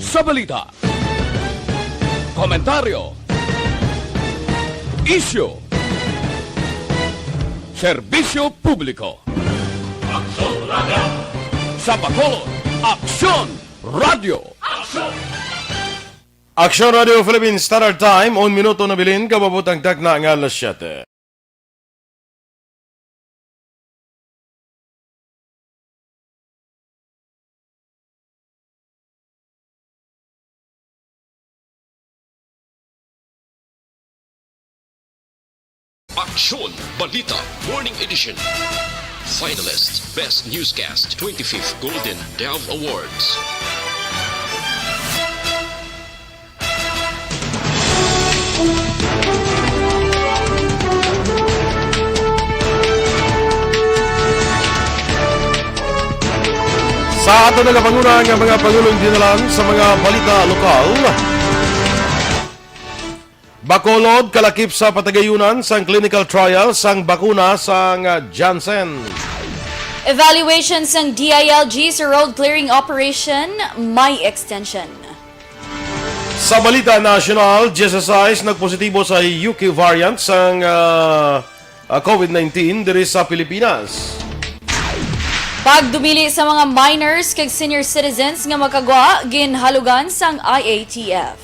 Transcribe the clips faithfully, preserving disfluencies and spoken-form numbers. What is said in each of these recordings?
Sa balita, komentaryo, isyu, serbisyo publiko. Aksyon Radio. Sa Bacolod, Aksyon Radio. Aksyon Radio Philippine Standard Time, un minuto na bilin, kababot ang takna nga alas siyete. Aksyon Balita Morning Edition. Finalist Best Newscast, twenty-fifth Golden Dove Awards. Sa ato nagapanguna nga mga pangulong dinalan sa mga balita lokal. Bacolod kalakip sa patagayunan sang clinical trial sang bakuna sang Janssen. Evaluation sang D I L G sa road clearing operation may extension. Sa balita nasyonal, diyesisais nagpositibo sa U K variant sang, ah, ah, COVID nineteen diri sa Pilipinas. Pagdumili sa mga minors kag senior citizens nga makagwa ginhalugan sang I A T F.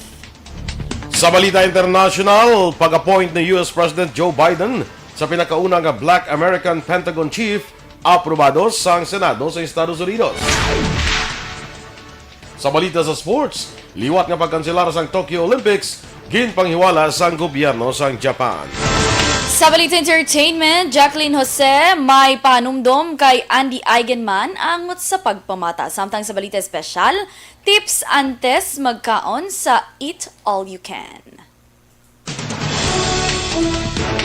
Sa balita internasyonal, pag-appoint ni U S President Joe Biden sa pinakauna nga Black American Pentagon Chief aprobado sang Senado sa Estados Unidos. Sa balita sa sports, liwat nga pagkanselar sang Tokyo Olympics, ginpanghiwala sang gobyerno sang Japan. Sa balita entertainment, Jacqueline Jose may panumdom kay Andy Eigenman angot sa pagpamata. Samtang sa balita espesyal, tips antes magkaon sa Eat All You Can.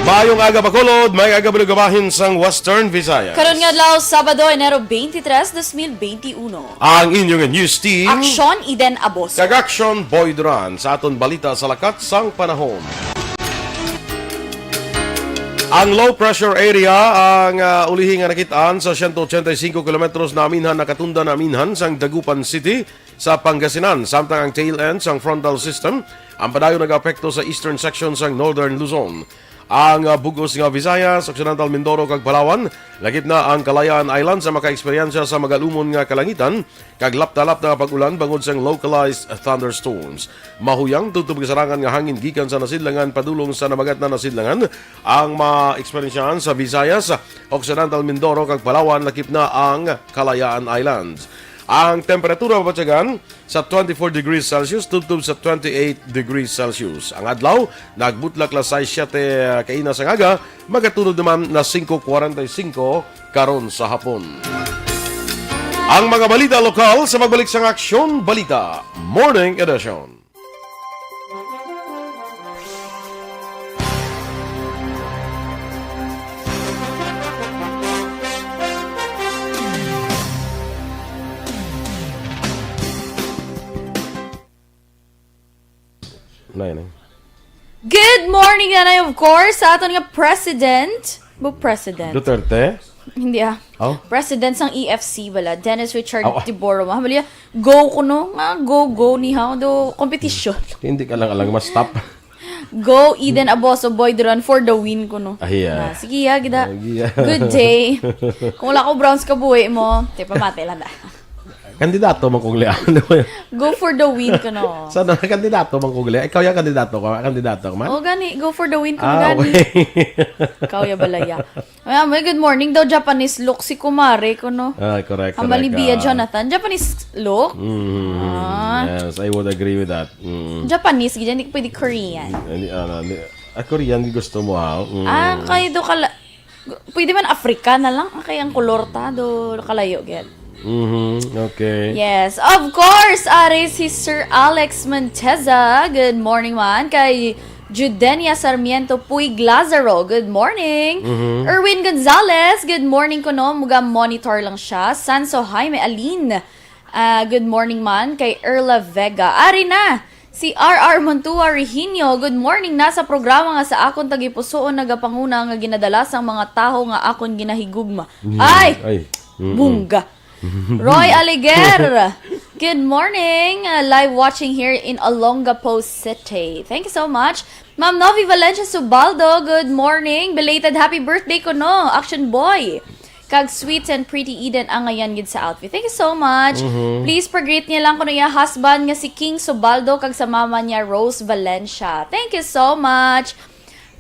Maayong aga, Bacolod. Maayong aga, bahin sang Western Visayas. Karon nga adlaw, Sabado, Enero twenty-three, dos mil benti uno. Ang inyong news team, Aksyon Eden Aboso kag Aksyon Boy Duran, sa aton balita sa lakat sang panahon. Ang low pressure area ang, ah, ulihi nga nakit-an sa siyento ochenta y cinco kilometros na aminhan, nakatunda na aminhan sang Dagupan City sa Pangasinan, samtang ang tail end sang frontal system ang padayon nagaapekto sa eastern section sang Northern Luzon. Ang, ah, bug-os nga Visayas, Occidental Mindoro, kag Palawan, lakip na ang Kalayaan Islands sa makaeksperyensya sa magalumon nga kalangitan kag lapta-lapta nga pag-ulan bangod sang localized thunderstorms. Mahuyang tubtob kasarangan nga hangin gikan sa nasidlangan padulong sa namagat na nasidlangan ang maeksperyensyahan sa Visayas, Occidental Mindoro, kag Palawan, lakip na ang Kalayaan Islands. Ang temperatura mabatyagan sa twenty-four degrees Celsius tubtob sa twenty-eight degrees Celsius. Ang adlaw, nagbutlak las sais siete kaina sang aga, magatunog naman na singko kuwarenta y singko karon sa hapon. Ang mga balita lokal sa pagbalik sang Aksyon Balita Morning Edition. Nay, nay. Good morning, nanay, of course, sa aton nga president. Bu president. Duterte? Hindi, ah. Oh? President sang E F C bala, Dennis Richard Aw, ah. Tiboro. Mahamali, ah, go kuno nga, go, go ni how do competition. Hindi ka lang alang ma-stop. Go, Eden Aboso, Boy Duran for the win kuno. Ah, yeah. Ah, sige, ya, gida. Ah, yeah. Good day. Kung wala ko Browns ka buhi mo, te, pamati lang da. Kandidato man kong lian, di ba? Go for the win kuno. Sana, kandidato man kong lian. Ikaw ya, kandidato ka, kandidato ka man? Oh, gani, go for the win kuno, Ah, gani. Okay. Ikaw ya, balaya. Ay, may good morning daw, Japanese look si kumare ko, no? Ah, correct, Ang correct, Malibia, ah. Jonathan. Japanese look? Mm, Ah. yes, I would agree with that. Mm. Japanese, gid, hindi pwede Korean. Hindi, ano, hindi. Ah, Korean, di gusto mo, ha? Mm. Ah, kayo do kala-, pwede man Africa na lang. Ah, kaya ang kolor ta, do kalayo, gid. Mhm, okay. Yes, of course, ari si Sir Alex Monteza. Good morning man kay Judenia Sarmiento Puig Lazaro. Good morning. Mhm. Erwin Gonzalez, good morning kuno. Muga monitor lang siya. Sanso Jaime Alin. Ah, good morning man kay Erla Vega. Ari na si R R Montua Reginio. Good morning na sa programa nga sa akon tagipusoon nagapanguna nga ginadala sang mga tawo nga akon ginahigugma. Mhm. Ay! Ay. Mm-mm. Bungga. Roy Aliger, good morning. Uh, live watching here in Olongapo City. Thank you so much. Ma'am Novi Valencia Subaldo, good morning. Belated happy birthday ko, no? Action boy. Kag sweet and pretty Eden ang ngayon gid sa outfit. Thank you so much. Mhm. Please pag-greet niya lang kuno iya husband nga si King Subaldo kag sa mama niya Rose Valencia. Thank you so much.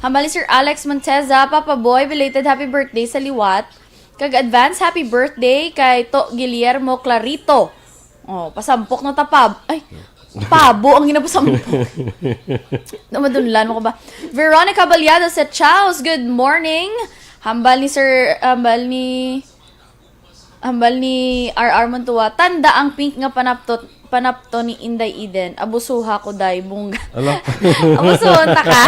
Hambal ni Sir Alex Monteza, Papa Boy, belated happy birthday sa liwat. Kag advance happy birthday kay To Guillermo Clarito. Oh, pasampok na ta pab-, ay, pabo ang ginapasampok. Namadunlan mo ko ba? Veronica Baliado sa Chaos, good morning. Hambal ni Sir, hambal ni, hambal ni R R Montua, tanda ang pink nga panaptot, panapto ni Inday Eden. Abusuha ko, day, bungga. Ala. Abusuhon ta ka.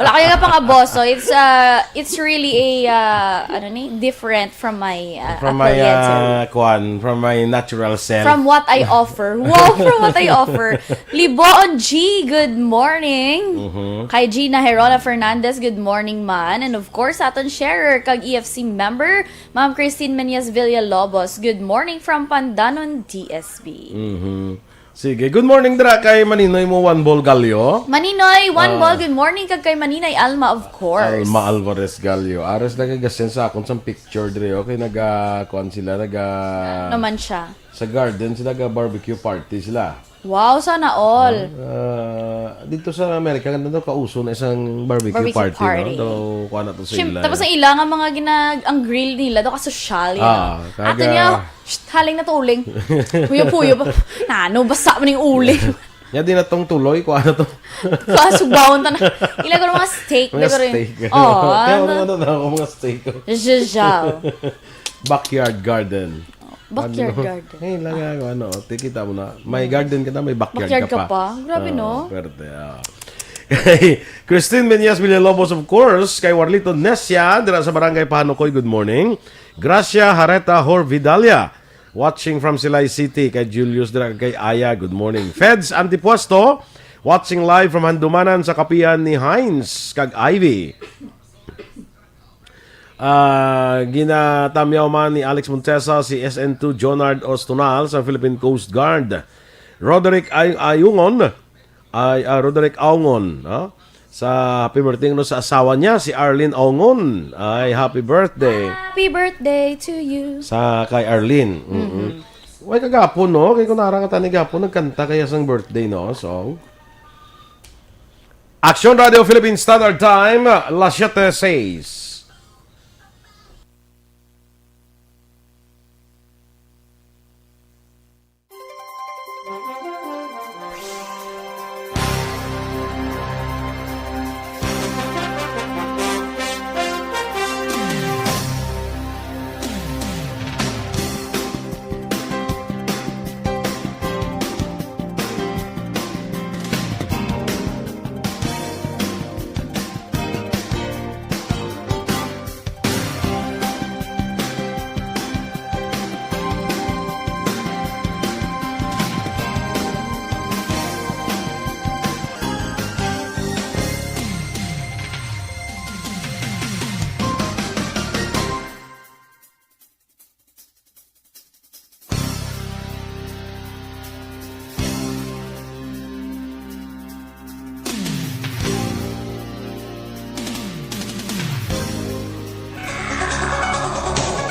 Wala kayo nga pang-aboso. It's, uh, it's really a, uh, ano ni, different from my, uh, From my, appearance. Uh, kwan, from my natural self. From what I offer. Wow, from what I offer. Liboon G, good morning. Mhm. Kay Gina Herona Fernandez, good morning man. And of course, aton sharer kag E F C member, Ma'am Christine Meñas Villalobos, good morning from Pandanon, D S B. Mhm. Sige, good morning dira kay Maninoy mo, Juan Bol Gallo. Maninoy, Juan Ah. Bol, good morning, kag kay Maninay Alma, of course. Alma Alvarez Gallo. Aras na kay gasen sa akon sang picture diri, okay? Naga, kuan sila, naga Naman siya. Sa garden sila, ga barbecue party sila. Wow, sana all. Ah, dito sa Amerika, ganda daw, kauso na isang barbecue Barbecue party, party. No? Daw, kuha na to sa Siyem-, ila, tapos no? Ang ila nga mga ginag-, ang grill nila, daw kasosyal, you Ah, know? Ato kaga- niya, "Shh, haling na to uling." Puyo-puyo ba? Nano, basa man yung uling. Nya di na tong tuloy, kuha na to. Kasugbaon ta na. Ila ko ng mga steak, Mga ila ko rin. Steak. Oh, Kaya ano? Ano na ako, mga steak. Zhezhao. Backyard garden. Backyard Ano? garden. Ngayon lang ako, ano, tikita mo na. May garden ka na, may backyard Backyard ka ka pa. pa. Grabe, Ah, no? Pwerte, ah. Christine Meñas Villalobos, of course, kay Warlito Nesia, dira sa Barangay Pahanukoy, good morning. Gracia Hareta Horvidalia, watching from Silay City, kay Julius, dira kay Aya, good morning. Feds Antipuesto, watching live from Handumanan sa Kapian ni Heinz, kag Ivy. Ah, ginatamyaw man ni Alex Montesa si S N two Jonard Ostonal sa Philippine Coast Guard. Roderick Ay-, Ayungon, ay, ah, Roderick Aungon, no? Sa happy birthday, no, sa asawa niya, si Arlene Aungon. Ay, happy birthday. Happy birthday to you. Sa kay Arlene. Mm-mm. Mhm. Way kagapon, no? Kay kung narang tani gapon, nagkanta kaya sang birthday, no? Song. Action Radio Philippine Standard Time, las siete seis.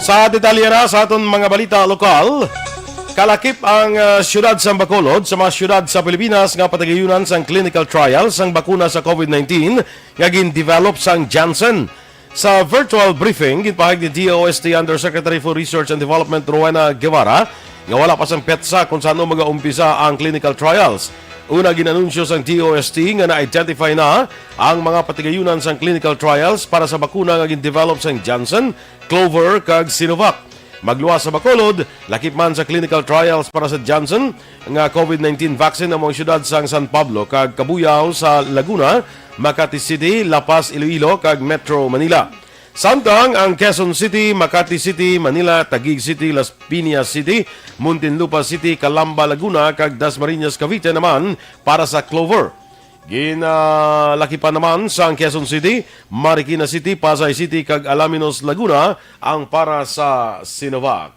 Sa detalye na sa aton mga balita lokal, kalakip ang, ah, siyudad sang Bacolod sa mga siyudad sa Pilipinas nga patigayunan sang clinical trial sang bakuna sa COVID nineteen nga gin-develop sang Janssen. Sa virtual briefing, ginpahayag ni D O S T Undersecretary for Research and Development Rowena Guevara nga wala pa sang petsa kung san-o magaumpisa ang clinical trials. Una, gin-anunsyo sang D O S T nga na-identify na ang mga patigayunan sang clinical trials para sa bakuna nga gin-develop sang Janssen, Clover, kag Sinovac. Magluwas sa Bacolod, lakip man sa clinical trials para sa Janssen nga COVID nineteen vaccine ang mga siyudad sang San Pablo kag Cabuyao sa Laguna, Makati City, La Paz, Iloilo, kag Metro Manila. Samtang ang Quezon City, Makati City, Manila, Taguig City, Las Piñas City, Muntinlupa City, Calamba, Laguna, kag Dasmariñas, Cavite naman para sa Clover. Ginalakipan naman sang Quezon City, Marikina City, Pasay City, kag Alaminos, Laguna ang para sa Sinovac.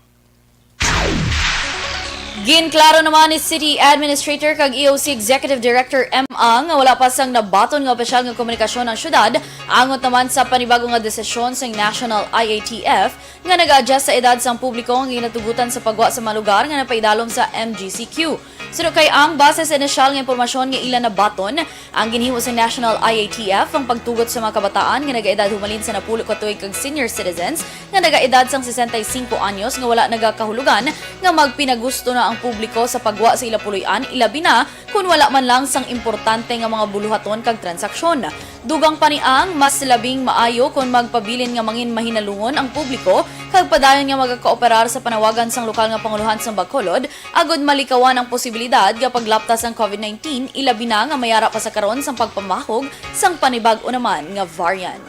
Ginklaro naman ni City Administrator kag E O C Executive Director M A nga wala pa sang nabaton nga opisyal nga komunikasyon ang syudad angot naman sa panibago nga desisyon sang National I A T F nga nag-a-adjust sa edad sang publiko nga ginatugutan sa pagwa sa mga lugar nga napaidalom sa M G C Q. Suno kay Ang, base sa inisyal nga impormasyon nga ila nabaton, ang ginhimo sa National I A T F ang pagtugot sa mga kabataan nga nagaedad humalin sa napulo ka tuig kag senior citizens nga nagaedad sang sesenta y cinco anyos nga wala nagakahulugan nga magpinagusto na ang publiko sa pagwa sa ila puloy-an, ilabi na kon wala man lang sang importante nga mga buluhaton kag transaksyon. Dugang pa ni Ang, mas labing maayo kon magpabilin nga mangin mahinalungon ang publiko kag padayon nga magakooperar sa panawagan sang lokal nga panguluhan sang Bacolod agud malikawan ang posibilidad nga paglapta sang COVID nineteen, ilabi na nga may ara pa sa karon sang pagpamahog sang panibag-o naman nga variant.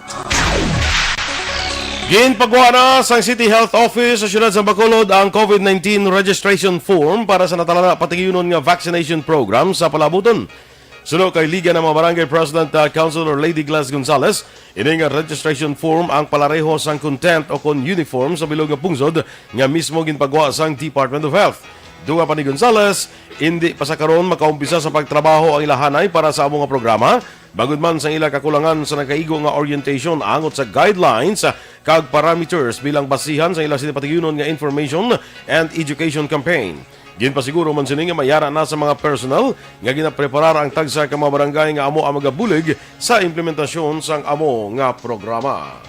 Ginpagwa na sang City Health Office sa siyudad sa Bacolod ang COVID nineteen registration form para sa natalana patigayunon nga vaccination program sa palabuton. Suno kay Liga ng mga Barangay President, uh, Councilor Lady Glass Gonzales, ini nga registration form ang palareho sang content o kon uniform sa bilog nga pungsod nga mismo ginpagwa sang Department of Health. Dugang pa ni Gonzales, hindi pa sa karon makaumpisa sa pagtrabaho ang ilahanay para sa amo nga programa, bangod man sa ila kakulangan sa nakaigo nga orientation angot sa guidelines kag parameters bilang basihan sa ila sini patigayunon nga information and education campaign. Ginpasiguro man sini nga may ara na sa mga personnel nga ginapreparar ang tagsa ka mga barangay nga amo ang magabulig sa implementasyon sang amo nga programa.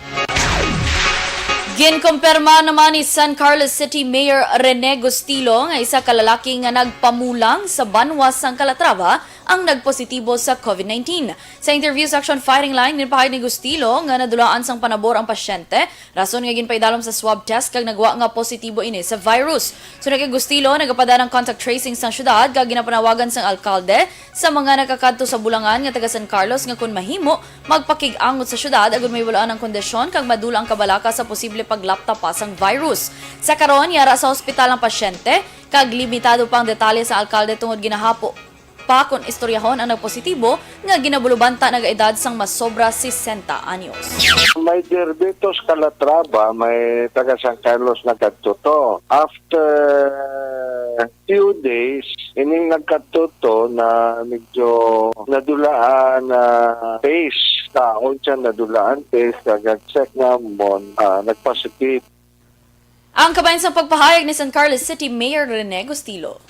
Ginkumpirma naman ni San Carlos City Mayor Rene Gustilo nga isa ka lalaki nga nagpamulang sa banwa sang Calatrava ang nagpositibo sa COVID nineteen. Sa interview sa Action Firing Line, ginpahayag ni Gustilo nga nadulaan sang panabor ang pasyente, rason nga ginpaidalom sa swab test kag nagwa nga positibo ini sa virus. Suno kay Gustilo, nagapadala ang contact tracing sang syudad kag ginapanawagan sang alkalde sa mga nakakadto sa Bulangan nga taga San Carlos nga kun mahimo, magpakig-angot sa syudad agud mahibaluan ang kondisyon kag madula ang kabalaka sa posible paglapta pa sang virus. Sa karon, yara sa hospital ang pasyente kag limitado pa ang detalye sa alkalde tungod ginahapo pa kon istoryahon ang nagpositibo nga ginabulubanta nagaedad sang mas sobra sesenta anyos. May diabetes Calatrava, may taga San Carlos na kadto to. After few days, ining nagkadto to na medyo nadulaan na phase. Kaon siya nadulaan phase, kag nag-check namon, ah, nagpositive. Ang kabahin sang pagpahayag ni San Carlos City Mayor Rene Gustilo.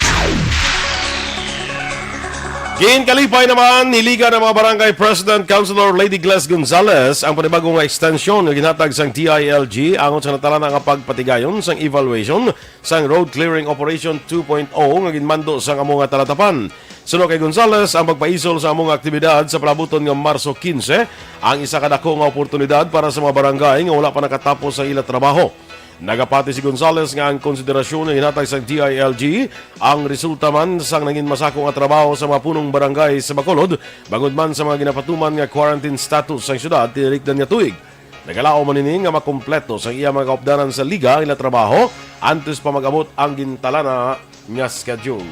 Ginkalipay naman ni Liga ng mga Barangay President Councilor Lady Glass Gonzales ang panibago nga extension nga ginhatag sang D I L G angot sa natalana nga pagpatigayon sang evaluation sang Road Clearing Operation two point oh nga ginmando sang amo nga talatapan. Suno kay Gonzales, ang pagpaisol sa amo nga aktibidad sa palabuton nga Marso quince ang isa ka dako nga oportunidad para sa mga barangay nga wala pa nakatapos ang ila trabaho. Nagapati si Gonzales nga ang konsiderasyon nga ginhatag sang D I L G ang resulta man sang nangin masako nga trabaho sa mga punong barangay sa Bacolod, bangod man sa mga ginapatuman nga quarantine status sang syudad tinirikdan nga tuig. Nagalaom man ini nga makumpleto sang iya mga kaupdanan sa liga ang ila trabaho antes pa mag-abot ang gintalana nga schedule.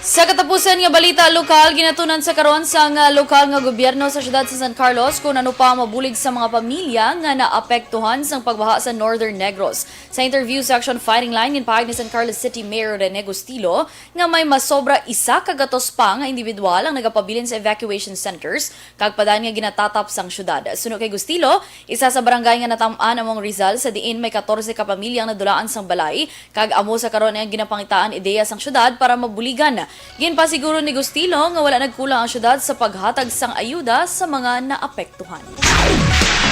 Sa katapusan nga balita lokal, ginatunan sa karon sang, ah, lokal nga gobyerno sa siyudad sa San Carlos kung ano pa mabulig sa mga pamilya nga naapektuhan sang pagbaha sa Northern Negros. Sa interview sa Action Firing Line, ginpahayag ni San Carlos City Mayor Rene Gustilo nga may masobra isa ka gatos pa nga individual ang nagapabilin sa evacuation centers kag padayon nga ginatatap sang siyudad. Suno kay Gustilo, isa sa barangay nga natam-an among Rizal sa diin may katorse ka pamilya ang nadulaan sang balay, kag amo sa karon ang ginapangitaan ideya sang syudad para mabuligan. Ginpasiguro ni Gustilo nga wala nagkulang ang syudad sa paghatag sang ayuda sa mga naapektuhan.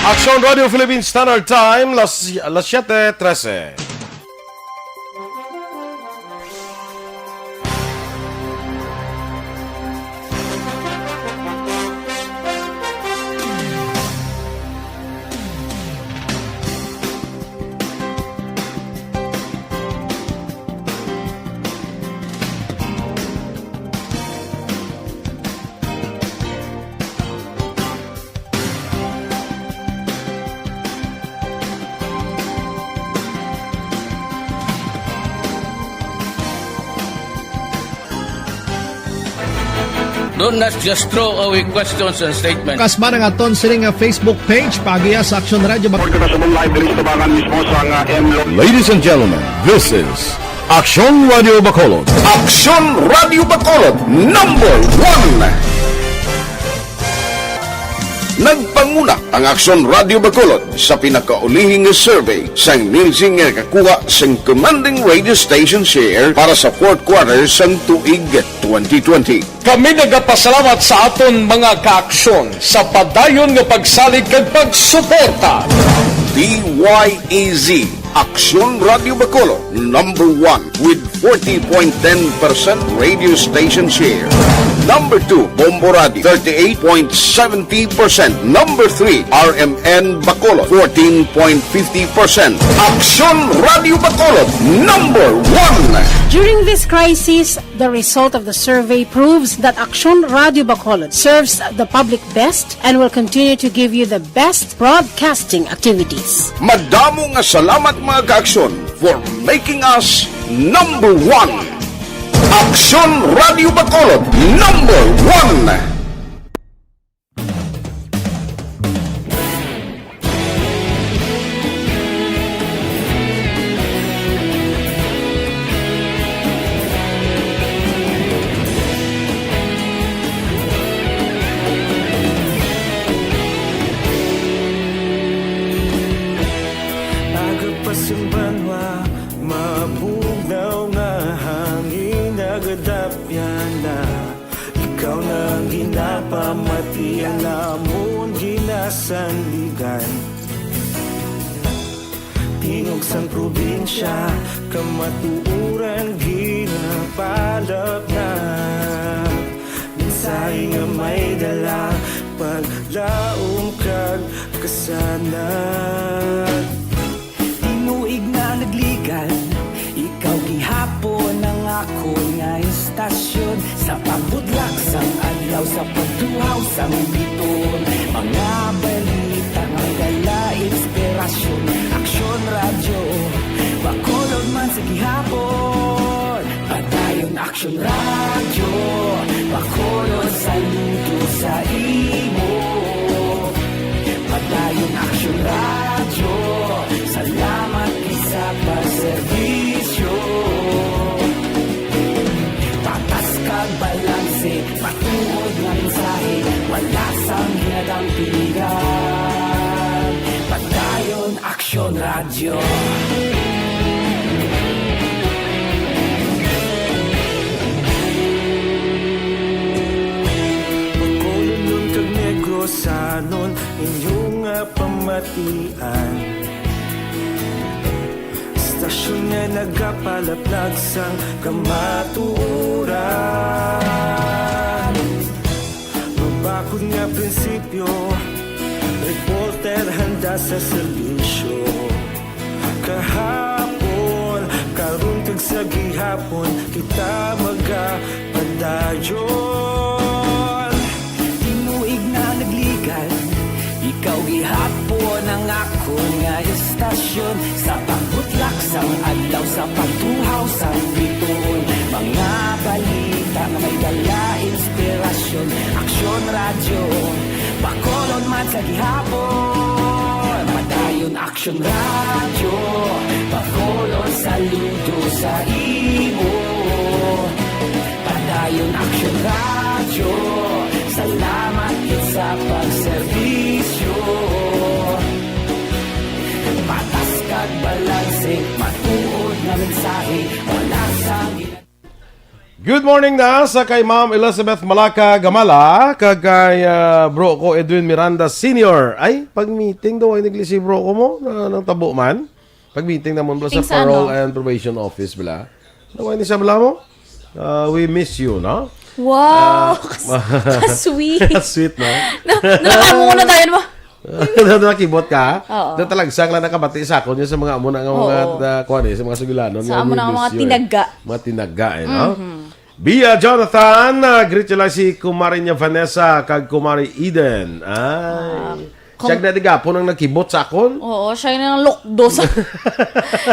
Aksyon Radio Philippine Standard Time, las, las siete trese. Don't not just throw away questions and statements. Kasba nga aton sini nga Facebook page, paagiha sa Action Radio. Report kita sa live diri sa tubangan mismo sa nga M Lo- Ladies and gentlemen, this is Aksyon Radio Bacolod. Aksyon Radio Bacolod, number one. Nagpanguna ang Aksyon Radio Bacolod sa pinakaulihi nga survey sang Nielsen nga nakakuha sang commanding radio station share para sa fourth quarter sang tuig twenty twenty. Kami nagapasalamat sa aton mga kaaksyon sa padayon nga pagsalig kag pagsuporta. D Y E Z, Aksyon Radio Bacolod, number one with forty point ten percent radio station share. Number two, Bombo Radio, thirty-eight point seventy percent. Number three, R M N Bacolod, fourteen point fifty percent. Aksyon Radio Bacolod, number one. During this crisis, the result of the survey proves that Aksyon Radio Bacolod serves the public best and will continue to give you the best broadcasting activities. Madamo nga salamat, mga kaaksyon, for making us number one. Aksyon Radio Bacolod, number one. Aga pa sing banwa, mabugnaw nga hangin nagadapyan na. Ikaw na ang ginapamati, ang amon ginasandigan. Tingog sang probinsya, kamatuoran ginapalapnag. Mensahe nga may dala, paglaom kag kasanag. Tinuig na nagligan, ikaw gihapon ang akon nga istasyon. Sa pagbudlak sang adlaw, sa pagtuhaw sang biton, mga balita nga dala inspirasyon. Aksyon Radyo Bacolod man sa gihapon. Padayon Aksyon Radyo Bacolod, saludo sa imo. Padayon Aksyon Radyo, salamat gid sa pagserbisyo. Patas kag balanse, matuod nga mensahe, wala sang ginadampigan. Padayon Aksyon Radyo. Bacolodnon kag Negrosanon, inyo nga pamatian. Istasyon nga nagapalaplag sang kamatuoran. Mabakod nga prinsipyo, reporter handa sa serbisyo. Kahapon, karon kag sa gihapon, kita magapadayon. Tinuig na nagligan, ikaw gihapon ang akon nga istasyon. Sa pagbutlak sang adlaw, sa pagtuhaw sang bituon, mga balita nga may dala inspirasyon. Aksyon Radyo Bacolod man sa gihapon, padayon Aksyon Radyo Bacolod, saludo sa imo. Padayon Aksyon Radyo, salamat gid sa pagserbisyo. Patas kag balanse, matuod nga mensahe, wala sang gina- Good morning na sa kay Ma'am Elizabeth Malaka Gamala, kag kay, ah, bro ko Edwin Miranda Senior. Ay, pag-meeting daw ay nagli si bro ko mo, na, nang tabo man. Pag-meeting naman bala sa Meeting sa parole ano? and probation office bala. Naway ni sa bala mo? Ah, we miss you, no? Wow! Ah, Kas-, ka-sweet. Sweet, no? No, no, amo na tayo, no? Nakibot ka? Oo. Na talagsang lang nakabati sa akon yun sa mga amo na nga mga, Oo. ah, kuwan eh, sa mga sugilanon Sa nga amo we na nga miss mga you, eh. tinaga. Mga tinaga, eh, no? Mhm. Bia Jonathan, ah, greet nila si Kumari niya Vanessa kag Kumari Eden. Ay. Ah, Siya Kung na di gapon ang nagkibot sa akon. Oo, siya yung naglukdo sa,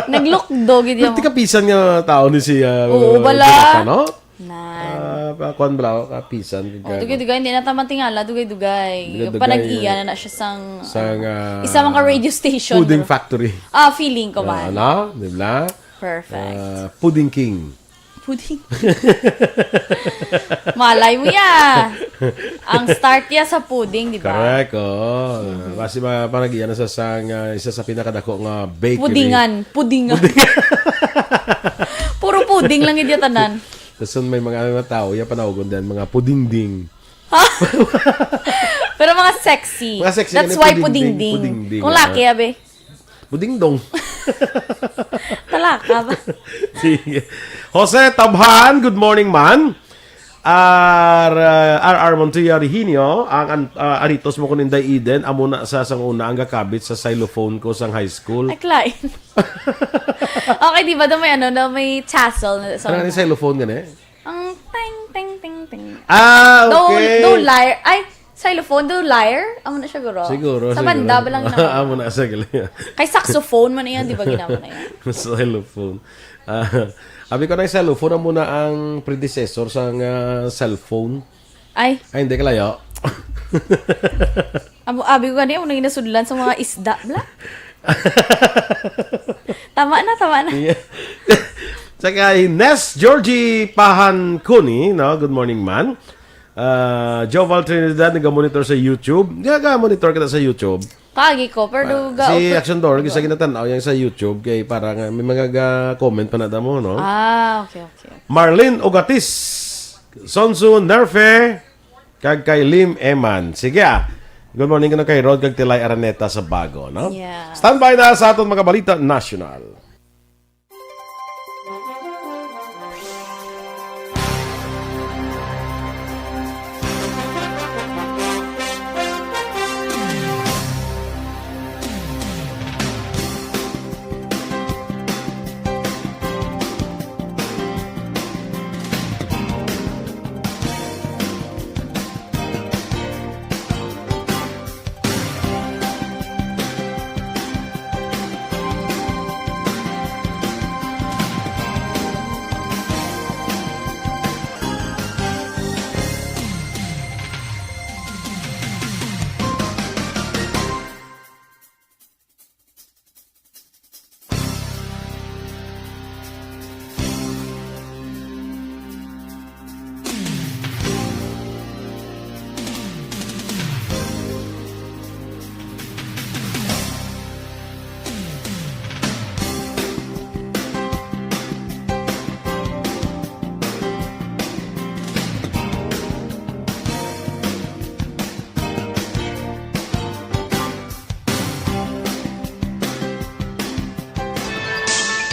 naglukdo, gid Pero yan. Di kapisan nga tao ni si, ah, Oo, bala. Jonathan, no? Nan. Ah, pa-, kuwan bala, kapisan, Oh, gid dugay-dugay, hindi na ta matingala, dugay-dugay. Dugay-dugay. Panag-iya na na siya sang, Sang, ah, ah, isa man ka radio station, pudding bro. factory. Ah, feeling ko Ah, man. no? Di ba? Perfect. Ah, Pudding King. Pudding. Malay mo ya. Ang start ya sa pudding, di ba? Correct, oh. Mm-hmm. Basi ma-, parang iyan sa sang, ah, isa sa pinakadako nga bakery. Pudingan. Pudingan. Pudingan. Puro pudding lang gid ya tanan. Tapos may mga, mga tao, ya panawagon din, mga pudingding. Pero mga sexy. Mga sexy. That's why pudingding. Pudingding. Pudingding, ah. Kung laki, abi. Budingdong. Talaka ba? Sige. Jose Tabhan, good morning, man. R, uh, R R Montoya Reginio, ang an-, uh, aritos mo kuninday Eden, amo na sa sang una ang gakabit sa xylophone ko sang high school. Ay, Klein. Okay, di ba? Daw may ano, daw may tassel na sa Ano nga ni una. Xylophone gani? Ang ting, ting, ting, ting. Ah, Daw, okay. daw lyre. Ay, xylophone, daw lyre. Amo na siya, guro. Siguro, Sa siguro. banda ba lang yun? Amo na sa galing. Kay saxophone man yan, di ba ginamo na yan? Xylophone. Ah, abi ko na yung xylophone, amo na ang predecessor sa nga cellphone. Ay. Ay, hindi kalayo. Amo, abi ko gani, amo nang ginasudlan sa mga isda, bla? Tama na, tama na. Yeah. Saka Ines Georgie Pahancuni, no? Good morning, man. Ah, Joval Trinidad, naga-monitor sa YouTube. Naga-monitor kita sa YouTube. Kagi ko, pero Ah, ga- si Action Door, gisa ginatanaw yan sa YouTube kay para nga may mga ga-comment pa na damo, no? Ah, okay, okay. Marlene Ugatis, Sonso Nerfe, kag kay Lim Eman. Sige, ah. Good morning kuno kay Rod kag Tilay Araneta sa Bago, no? Yeah. Standby na sa aton mga balita nasyonal.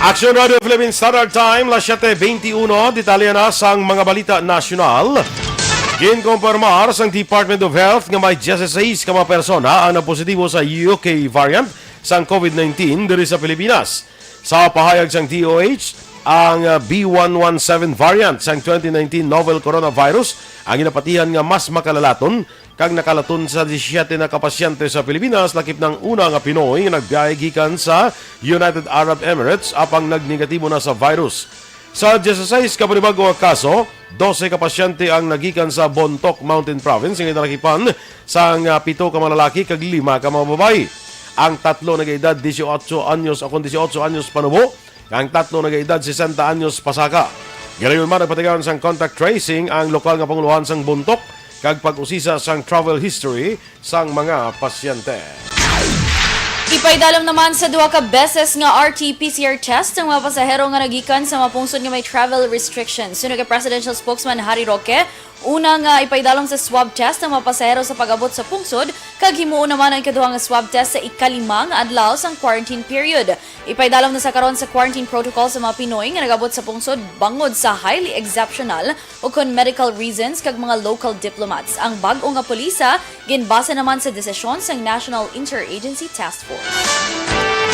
Action Radio Philippine Standard Time, las siete veintiuno. Detalye na sang mga balita nasyonal. Ginkompormar sang Department of Health nga may dieciséis ka mga persona ang napositibo sa U K variant sang COVID nineteen diri sa Pilipinas. Sa pahayag sang D O H, ang, uh, B one one seven variant sang twenty nineteen novel coronavirus ang ginapatihan nga mas makalalaton kag nakalaton sa disisyete na ka pasyente sa Pilipinas, lakip na ang una nga Pinoy nga nagbiyahe gikan sa United Arab Emirates apang nagnegatibo na sa virus. Sa dieciséis ka panibag-o nga kaso, dose ka pasyente ang nagikan sa Bontoc Mountain Province nga ginalakipan sang, ah, pito ka mga lalaki kag lima ka mga babayi. Ang tatlo nagaedad dieciocho anyos, akon dieciocho anyos panubo, ang tatlo nagaedad sesenta anyos pasaka. Ginayon man nagpatigayon sang contact tracing ang lokal nga pangulohan sang Bontoc kag pag-usisa sang travel history sang mga pasyente. Ipaidalom naman sa duha ka beses nga R T P C R test ang mga pasahero nga nagikan sa mga pungsod nga may travel restrictions. Suno kay Presidential Spokesman Harry Roque, una nga ipaidalom sa swab test ang mga pasahero sa pag-abot sa pungsod, kag himuon naman ang ikaduha nga swab test sa ikalima nga adlaw sang quarantine period. Ipaidalom na sa karon sa quarantine protocol sa mga Pinoy nga nag-abot sa pungsod bangod sa highly exceptional o kon medical reasons kag mga local diplomats. Ang bag-o nga pulisa ginbase naman sa desisyon sang National Interagency Task Force.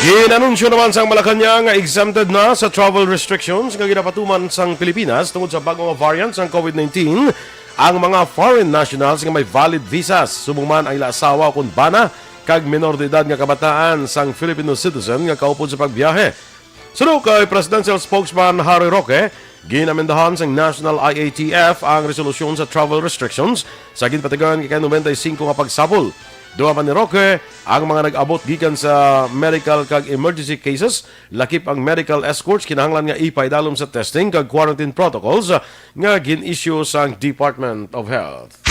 Ginanunsyo naman sang Malacañang nga exempted na sa travel restrictions nga ginapatuman sang Pilipinas tungod sa bag-o nga variant sang COVID nineteen ang mga foreign nationals nga may valid visas, subong man ang ila asawa ukon bana kag menor de edad nga kabataan sang Filipino citizen nga kaupod sa pagbiyahe. Suno kay Presidential Spokesman Harry Roque, ginamendahan sang National I A T F ang resolusyon sa travel restrictions sa ginpatigayon kay ninety-five nga pagsapol. Duha man ni Roque ang mga nag-abot gikan sa medical kag emergency cases, lakip ang medical escorts kinahanglan nga ipaidalom sa testing kag quarantine protocols nga gin-issue sang Department of Health.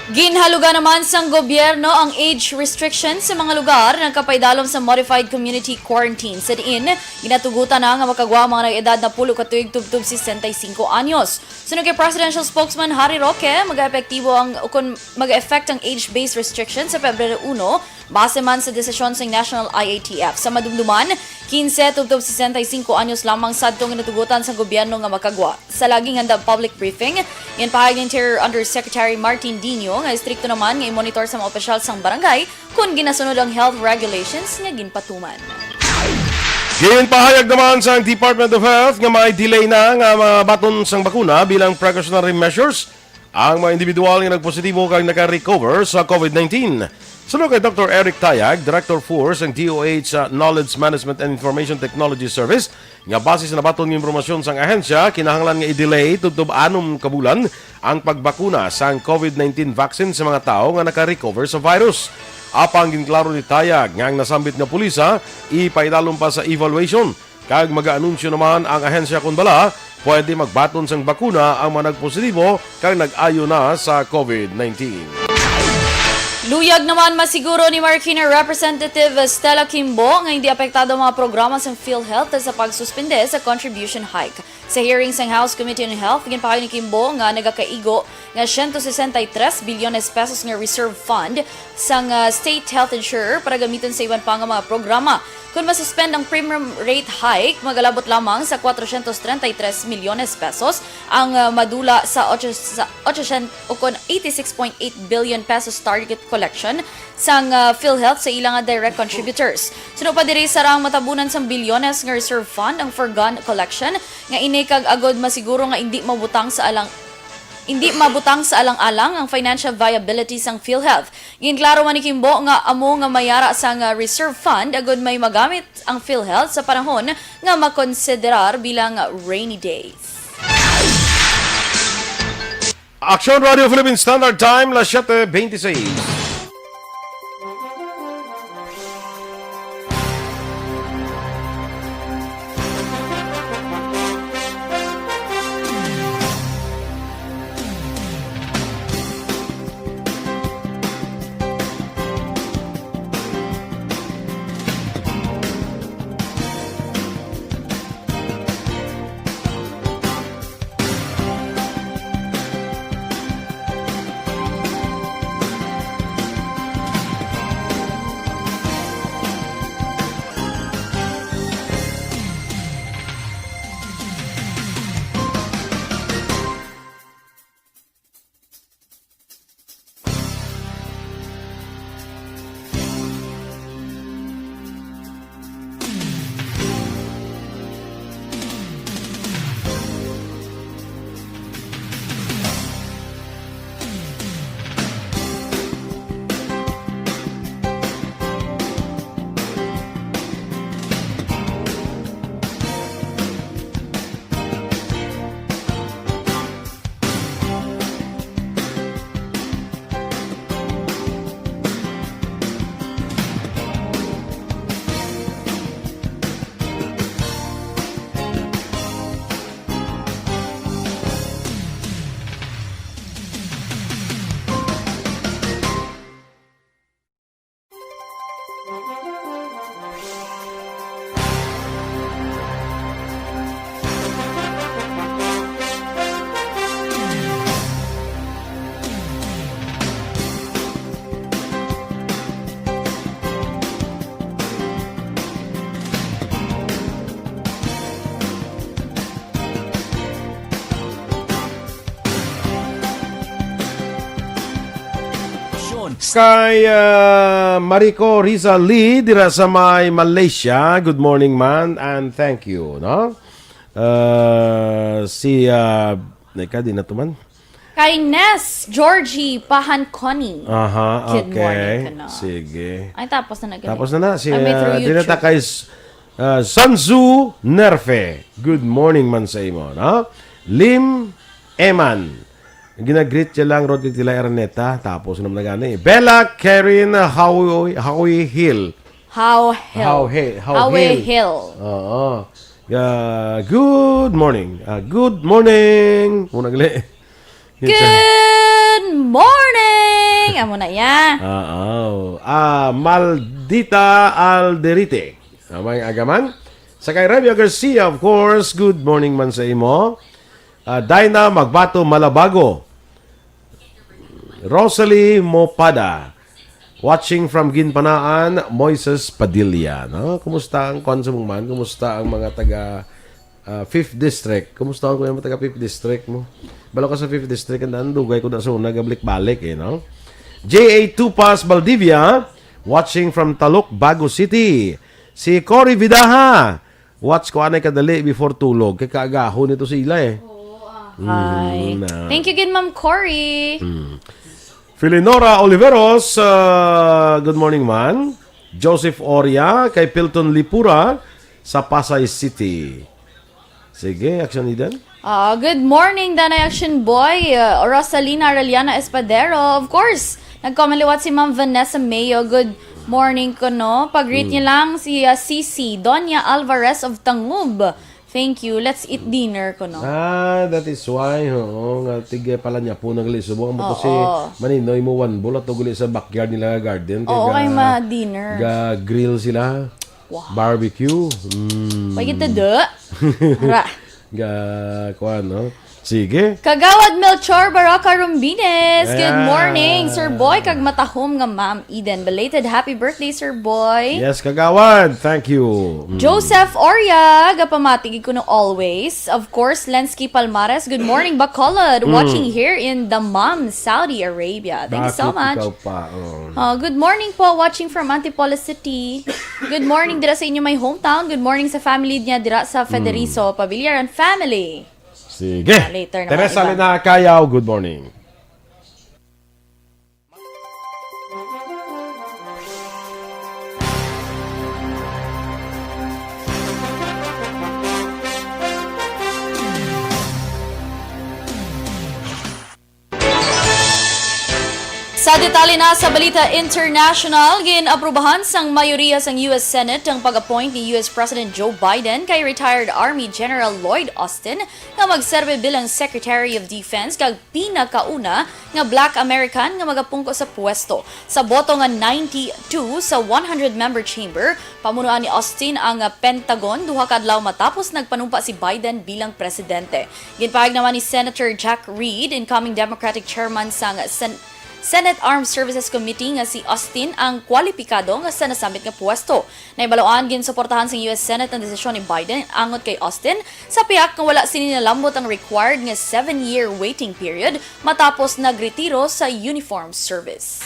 Ginhalugan naman sang gobyerno ang age restriction sa mga lugar nagkapaidalom sa modified community quarantine. Sa diin, ginatugutan na nga makagwa ang mga nag-edad napulo ka tuig tubtob sesenta y cinco anyos. Suno kay Presidential Spokesman Harry Roque, mag-epektibo ang, ukon mag-effect ang age-based restriction sa Pebrero uno, base man sa desisyon sang National I A T F. Sa madumduman, quince tubtob sesenta y cinco anyos lamang sadto nga natugutan sa gobyerno nga makagwa. Sa lagi nga public briefing, ginpahayag ni Interior Undersecretary Martin Dino nga estrikto naman nga i-monitor sa mga opisyal sang barangay kon ginasunod ang health regulations nga ginpatuman. Ginpahayag naman sang Department of Health nga may delay na nga mabaton sang bakuna bilang precautionary measures ang mga individual nga nagpositibo kag naka-recover sa covid nineteen. Suno kay Doctor Eric Tayag, Director four sang D O H Knowledge Management and Information Technology Service, nga base sa nabaton nga impormasyon sang ahensya, kinahanglan nga i-delay tubtob anom ka bulan ang pagbakuna sang covid nineteen vaccine sa mga tawo nga naka-recover sa virus. Apang ginklaro ni Tayag nga ang nasambit nga pulisa ipaidalom pa sa evaluation, kag mag-aanunsyo naman ang ahensya kon bala pwede magbaton sang bakuna ang mga nagpositibo kag nag-ayo na sa covid nineteen. Luyag naman masiguro ni Marikina Representative Stella Kimbo nga hindi apektado ang mga programa sang PhilHealth sa pagsuspende sa contribution hike. Sa hearing sang House Committee on Health, ginpahayag ni Kimbo nga nagakaigo nga siyento sesenta y tres bilyones pesos nga reserve fund sang, ah, state health insurer para gamiton sa iban pa nga mga programa. Kon masuspend ang premium rate hike, magalabot lamang sa cuatrocientos treinta y tres milyones pesos ang, ah, madula sa otso, sa otso siyento, o kon eighty-six point eight billion pesos target collection sang, ah, PhilHealth sa ila nga direct contributors. Suno pa diri, sarang matabunan sang bilyones nga reserve fund ang foregone collection nga ini kag agod masiguro nga hindi mabutang sa alang hindi mabutang sa alang-alang ang financial viability sang PhilHealth. Ginklaro man ni Kimbo nga amo nga mayara sang, ah, reserve fund agod may magamit ang PhilHealth sa panahon nga makonsiderar bilang rainy days. Aksyon Radio Philippine Standard Time, las siete veintiséis. Kay, ah, Mariko Riza Lee dira sa may Malaysia. Good morning, man, and thank you, no? Ah, si, ah, teka, di na to man. Kay Ness Georgie Pahanconi. Aha, Good okay. morning, kana. Sige. Ay, tapos na na gani. Tapos na na. Si, Ay, may ah, through di na ta YouTube. kay s-, ah, Sanzu Nerfe. Good morning man sa imo, no? Lim Eman. Ginagreet siya lang, Rod, kag tila Araneta. Tapos naman na gani. Bella Karen Howie, Howie Hill. How Hill. How Hill. How Howie Hill. Hill. Oo. Ah, good morning. Ah, good morning. Muna gali. Good morning! Amo na ya. Oo. Ah, Maldita Alderite. Amay agaman. Sa kay Rabia Garcia, of course, good morning man sa imo. Ah, Dinah Magbato Malabago. Rosalie Mopada. Watching from Ginpanaan, Moises Padilla, no? Kumusta ang kwan sa mong man? Kumusta ang mga taga, ah, Fifth District? Kumusta ang mga taga Fifth District mo? Balo ka sa Fifth District, ang daan, dugay ko na sa una, gabalik-balik eh, no? J A Tupas Baldivia, watching from Taluk, Bago City. Si Cory Vidaha, watch ko anay kadali before tulog. Kay kaagahon nito sila eh. Oo, ah. Mm, Hi. na. Thank you again, Ma'am Cory. Mm. Filinora Oliveros, ah, good morning, man. Joseph Oria, kay Pilton Lipura sa Pasay City. Sige, Action Eden. Ah, good morning, Danay Action Boy. Uh, Rosalina Arellana Espadero. Of course, nag-comment liwat si Ma'am Vanessa Mayo. Good morning ko, no? Pag-greet Mm. niya lang si, uh, C C, Doña Alvarez of Tangub. Thank you. Let's eat dinner ko, no? Ah, that is why, oo, nga tigay pala niya po nagli subong. Ang Oo. Kasi maninoy mo one bowl at uli sa backyard nila nga garden. Oo, Kaya kay ga-, ma-dinner. ga-grill sila. Wow. Barbecue. Mm. Pwede to do. Tara. Ga, kuwan, no? Sige. Kagawad Melchor Baraka Rumbines. Good Yeah. morning, Sir Boy, kag matahom nga Ma'am Eden. Belated happy birthday, Sir Boy. Yes, Kagawad. Thank you. Mm. Joseph Oria, gapamati gid kuno always. Of course, Lensky Palmares. Good morning, Bacolod. Mm. Watching here in Dammam, Saudi Arabia. Thank you so Bakit much. ikaw pa? Oh. Uh, good morning po, watching from Antipolo City. Good morning dira sa inyo may hometown. Good morning sa family niya dira sa Federizo Mm. Pabiliar and family. Sige. Ah, later na Teresa nga iba. Lina Cayaw, good morning. Sa detalye na sa balita international, gin-aprubahan sang mayoriya sang U S Senate ang pag-appoint ni U S President Joe Biden kay retired Army General Lloyd Austin nga magserbi bilang Secretary of Defense kag pinakauna nga Black American nga magapungko sa pwesto. Sa boto nga ninety-two sa one hundred member chamber, pamunuan ni Austin ang Pentagon duha ka adlaw matapos nagpanumpa si Biden bilang presidente. Ginpahayag naman ni Senator Jack Reed, incoming Democratic chairman sang Sen-, Senate Armed Services Committee, nga si Austin ang kwalipikado nga sa nasambit nga pwesto. Nahibaluan, ginsuportahan sang U S Senate ang desisyon ni Biden angot kay Austin sa pihak nga wala sini nalambot ang required nga seven-year waiting period matapos nagretiro sa uniform service.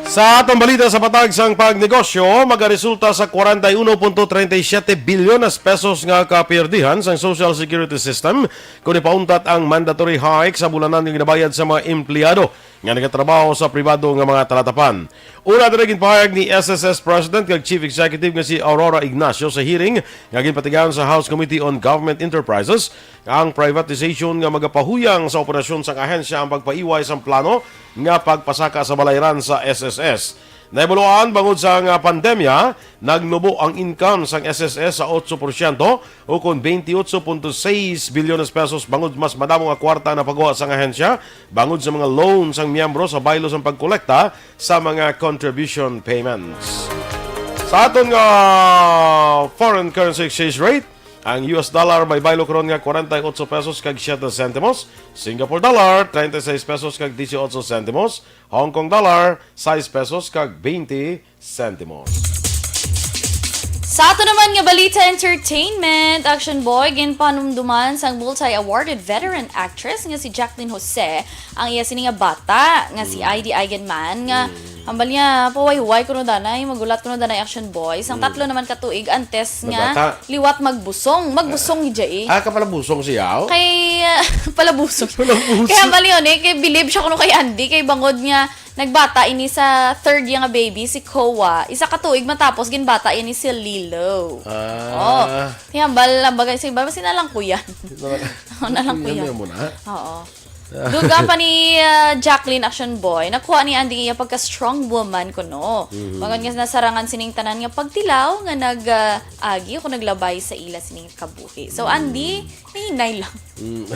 Sa atong balita sa patag sang pagnegosyo, magaresulta sa kwarenta y uno punto treinta y siete bilyones pesos nga kapiyerdihan sang Social Security System kon ipauntat ang mandatory hike sa bulanan nga ginabayad sa mga empleyado nga nagatrabaho sa pribado nga mga talatapan. Una diri, ginpahayag ni S S S President kag Chief Executive nga si Aurora Ignacio sa hearing nga ginpatigayon sa House Committee on Government Enterprises ang privatization nga magapahuyang sa operasyon sang ahensya ang pagpaiway sang plano nga pagpasaka sa balayran sa S S S. Nahibaluan, bangod sa nga pandemya, nagnubo ang income sang S S S sa otso porsyento, ukon twenty-eight point six bilyones pesos, bangod mas madamo nga kwarta na pagwa sang ahensya bangod sa mga loan sang miyembro sa baylo sang pagkolekta sa mga contribution payments. Sa aton nga foreign currency exchange rate, ang U S dollar may baylo karon nga kwarenta y otso pesos kag siete sentimos, Singapore dollar, treinta y seis pesos kag dieciocho sentimos, Hong Kong dollar, sais pesos kag twenty sentimos. Sa ato naman nga balita entertainment, Action Boy, ginpanumduman sang multi-awarded veteran actress nga si Jacqueline Jose ang iya sini nga bata nga si Mm. Aidy Eigenmann nga Mm. hambal niya, pahuway-huway kuno danay, magulat kuno danay, Action Boy. Sang Mm. tatlo naman ka tuig antes Nga nga bata? liwat magbusong. Magbusong ni Jay. Ah, kapalabusong siya, oh? Kay, ah, palabusong. Palabusong. Kaya hambal yun eh, kay bilib siya kuno kay Andy, kay bangod nga Nagbata ini sa third year nga baby, si Koa. Isa ka tuig matapos, ginbata ini si Lilo. Ah. Oh, hiyambal lang bagay sa iba, sinalang ko yan. Sinalang ko yan. Yan mo na? Oo. Duga pa ni, ah, Jacqueline Action Boy, nakuha ni Andy iya pagka-strong woman kuno. Mhm. Bangod nga nasarangan sining tanan nga pagtilaw nga nag, ah, agi o naglabay sa ila sining kabuhi. So, Andy, nahinay lang. Mm.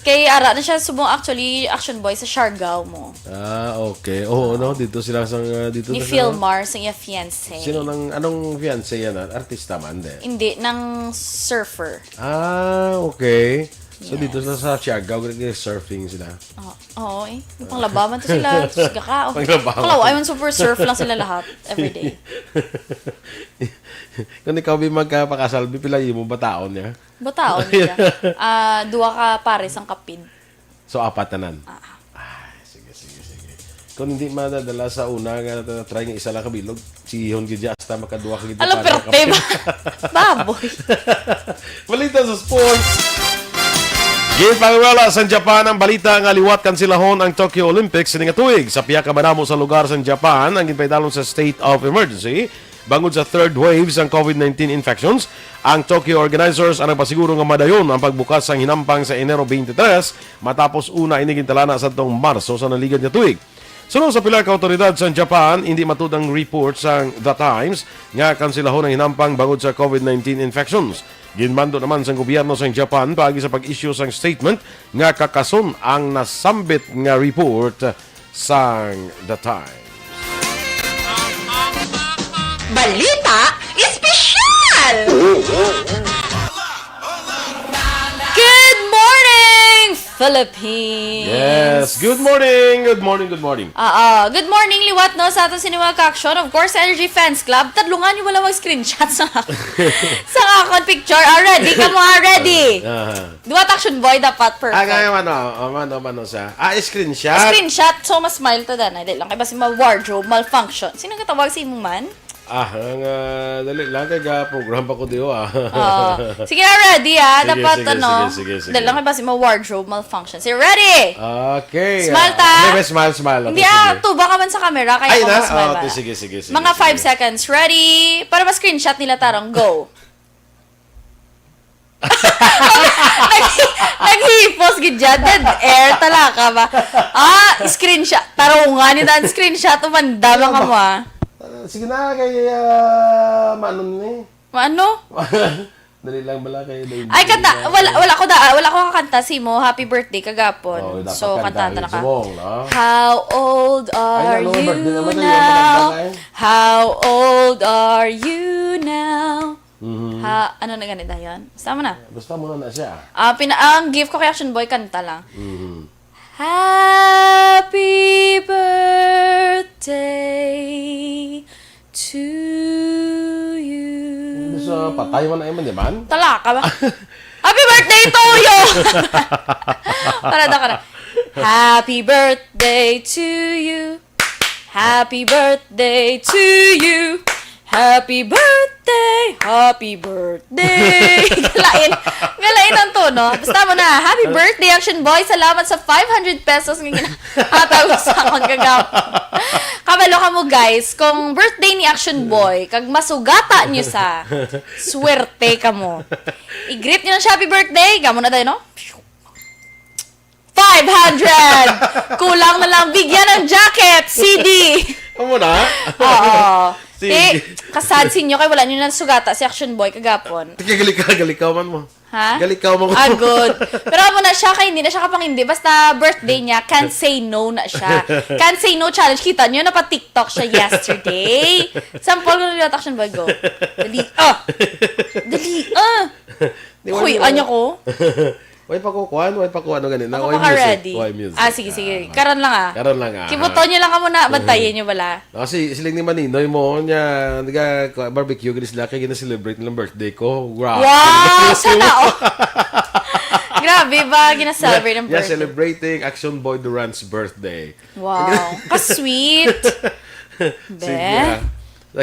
Kay ara na siya subong actually Action Boy sa Siargao mo. Ah, okay. Oo, no, dito sila sa, ah, dito Ni na sila. Philmar sa iya fiancé. Sino nang, anong fiancé yan, ah? Artista man, de? Hindi, nang surfer. Ah, okay. So, dito Yes. sila sa Siargao, nag-surfing sila. Oo, oo, eh. Panglaba man to sila. Sus, gaka, oh. Panglaba. Kalaw, ay, man super surf lang sila lahat. Everyday. Kung ikaw, Bi, magkapakasal, Bi, pila imo bataon niya? Bataon niya. Ah, duha ka pares ang kapid. So, apat tanan? Ah. Ay, sige, sige, sige. Kung hindi madadala sa una nga na-try nga isa lang kabilog, si Hon gid hasta makaduha ka gid Alam, para pero, kapit. Baboy. Balita sa sports. Ginpangiwala sa Japan ang balita nga liwat kansilahon ang Tokyo Olympics sini nga tuig. Sa pihak ka madamo sa lugar sa Japan ang ginpaidalon sa state of emergency bangod sa third wave sang covid nineteen infections. Ang Tokyo organizers ang nagpasiguro nga madayon ang pagbukas sang hinampang sa Enero twenty-three, matapos una ini gintalana sadtong Marso sa naligad nga tuig. Suno sa pila ka awtoridad sa Japan, hindi matud ang report sang The Times nga kansilahon ang hinampang bangod sa covid nineteen infections. Ginmando naman sang gobyerno sang Japan paagi sa pag-issue sang statement nga kakason ang nasambit nga report sang The Times. Balita Espesyal! Good morning, Philippines! Yes, good morning, good morning, good morning. Ah, ah, good morning, liwat, no, sa aton sini mga ka-aksyon. Of course, Energy Fans Club, tadlungan niyo wala mag-screenshot sa, sa akon picture. Ah, ready ka mo, ah, ready? Ah. Duha ta action boy dapat perfect. Ah, nga, ano, ano, ano, ano siya? Ah, screenshot? Screenshot, so mas smile to, danay. Dali lang, kay basi ma-wardrobe malfunction. Sino katawag sa imo man? Ah, ang, ah, dali lang, kay ga-program pa ko diyo, ah. Oo. Sige, ah, ready, ah. Sige, Dapat, sige, ano, sige, sige, sige. Dali lang, kay basi ma-wardrobe malfunction. Sige, ready? Okay, Smile ah, ta? May, may smile, smile. Hindi, Okay, ah, sige. Tuba ka man sa camera, kaya Ay, ako na? ma-smile Ah, ba? okay, sige, sige, sige, Mga sige. five seconds. Ready? Para ma-screenshot nila tarong. Go. Nag-, naghipos gid dyan. Dead air. Tala ka ba? Ah, screenshot. Tarungan ni Dan screenshot. Umanda Ano mga ba? mo, ah. Ah, sige na, kay, ah, Manon ni. Ano? Dali lang bala kay Dave. Ay, kanta. Dave. Wala, wala ko da, wala ko kakanta si mo. Happy birthday kagapon. Oh, dapat So, kanta kanta ta na ka. Subong, no? How old Ay, are ano, you birthday naman na yun, now? Maganda na eh. How old are you now? Mhm. Ha, ano na ganit na yun? Basta mo na. Basta mo na na siya. Ah, pina-, ang gift ko kay Action Boy, kanta lang. Mhm. Happy birthday to you. Hindi sa patay man ay man, di man? Tala ka ba? Happy birthday to you! Para daw ka na. Happy birthday to you. Happy birthday to you. Happy birthday, happy birthday. Galain. Galain ang tono. Basta mo na. Happy birthday, Action Boy. Salamat sa five hundred pesos nga ginahatag mo sa akon kagahapon. Kabalo ka mo, guys, kung birthday ni Action Boy, kag masugata niyo sa, swerte ka mo. I-greet niyo lang siya, "Happy birthday." Gamo na tayo, no? Five hundred! Kulang na lang bigyan ng jacket, C D. Amo na? Oo. Sige. Ti, kasad sinyo kay wala nyo na sugata si Action Boy kagapon. Tika, galikaw, galikaw man mo. Ha? Galikaw man mo. Ah, good. Pero amo na siya, kay hindi na siya kapangindi. Basta birthday niya, can't say no na siya. Can't say no challenge. Kita nyo, napa-TikTok siya yesterday. Sample ko na liwat, Action Boy, go. Dali, ah! Dali, ah! Di, Hoy, wala, anya ko? Way pa ko kuan, way pa ko ano ganit na, Ako way pa ka music, ready. Way music. Ah, sige, sige. Ah, Karon lang, ah. Karon lang, ah. Kibuton niyo lang kamo na, bantayan niyo bala. Ah, si, siling ni Maninoy mo, niya, naga, kuan, barbecue, gini sila, kay gina-celebrate nilang birthday ko. Grabe. Wow, sana all. Grabe ba, gina-celebrate ang Yeah, birthday? Celebrating Action Boy Durant's birthday. Wow, ka-sweet. Sige, Be. ah.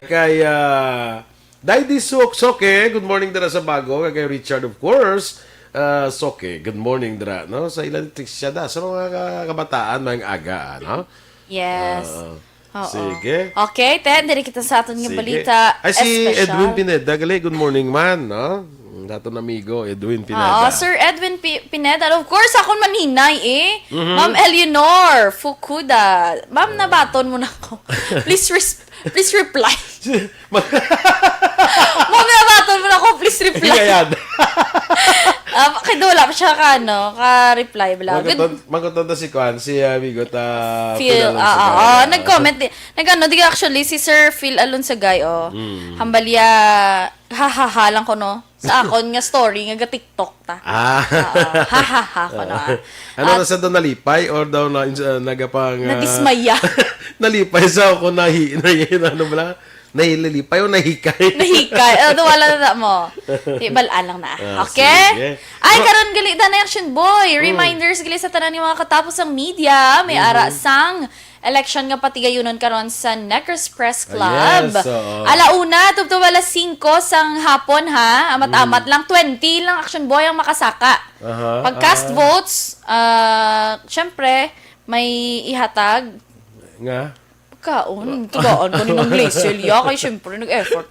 Kay, ah, Dai di Sok, Soke, good morning dira sa Bago. Kay Richard, of course. Ah, Soke, good morning dira, no? Sa ilang text siya da. Sa mga ka-, kabataan, maayong aga, no? Yes. Oo. Oo. Sige. Okay, then, diri kita sa aton nga Sige. balita Ay, si espesyal. Edwin Pineda, gali, good morning man, no? Ang aton amigo, Edwin Oo, Pineda. Sir Edwin Pi- Pineda. And of course, akon maninay, eh. Mhm. Ma'am Eleanor Fukuda. Ma'am, nabaton mo na ko. Please res- please reply. Mag- Ma'am, nabaton mo na ko. Please reply. Ayan. Ah, kay wala pa siya ka, ano, ka-reply bala. Good Magkuton, magkuton ta si Kwan, si amigo ta Phil Phil, ah, ah, Alonsagay. ah, nag-comment di, nag-ano, di actually, si Sir Phil Alonsagay, oh. Mm. Hambalya, ha, ha, ha lang ko, no? Sa akon nga story, nga ga-TikTok ta. Ah. Ah, ha, ha, ha, ko, no, ah. Ano At na sa daw, nalipay or daw na, uh, nagapang, ah, Nadismaya. nalipay sa ako, nahi-, nahi-, ano bala? Nahilipay o nahikay? Nahikay. Ah, wala na mo. Di, bal-an lang na. Ah, Okay? sige. Ay, Bro- karon gali, Dana Action Boy. Mm. Reminders gali sa tanan nga mga katapos ang media. May Mhm. ara sang election nga patigayunon karon sa Negros Press Ah, Club. yes, oo. Ala una, tubtob alas singko sang hapon, ha? Amat-amat Mm. lang, twenty lang, Action Boy, ang makasaka. Aha, Pag cast ah. votes, ah, syempre, may ihatag. Nga? Pagkaon, tigaan ko ni Mang Blaisel, ya, kay syempre, nag-effort.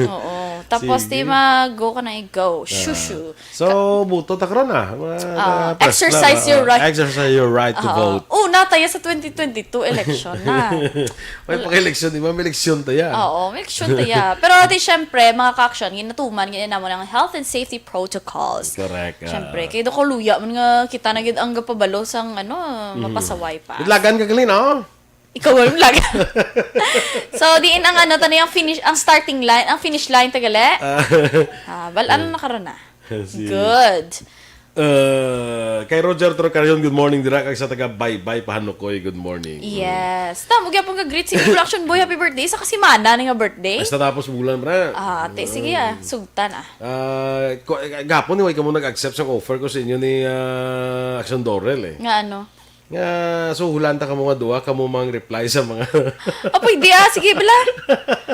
Oo. Tapos, Sige. di mag-go ka na, ikaw. Ah. Shushu. So, buto ta karon, ah. Mga, Ah, mga press exercise club, your ah, right. exercise your right to Oo. vote. Una tayo sa twenty twenty-two election na. May pag-election, di ba? May election tayo. Oo, may election tayo. Pero, ate, syempre, mga ka-action, ginatuman, ganyan naman ang health and safety protocols. Correct, ah. Syempre, kay do ko luya man nga kita na gid ang gapabalo sang, ano, Mhm. mapasaway pa. Lagan ka gali, no? Ikaw ang lagan. So, diin ang, ano, tani ang finish, ang starting line, ang finish line, tagali? Ah. Ah, bal-an na karon na. Sige. Good. Uh, kay Roger Trocarrion, good morning, dira kag sa taga Baybay, Pahanukoy, good morning. Yes. Tamo gyapon ka greet si Production Boy, happy birthday sa kasimana ni nga birthday. Ay, sa tapos bulan, bra. Ah, ate, sige, ah. Mm. Sugtan, ah. Ah, ko, eh, gapon ni, way ka mo nag-accept sa offer ko sa inyo ni, ah, Action Dorel, eh. Nga ano? Nga, so, hulanta ka mo nga duwa, ka mo mang reply sa mga Ah, pwede, ah. Sige, bala.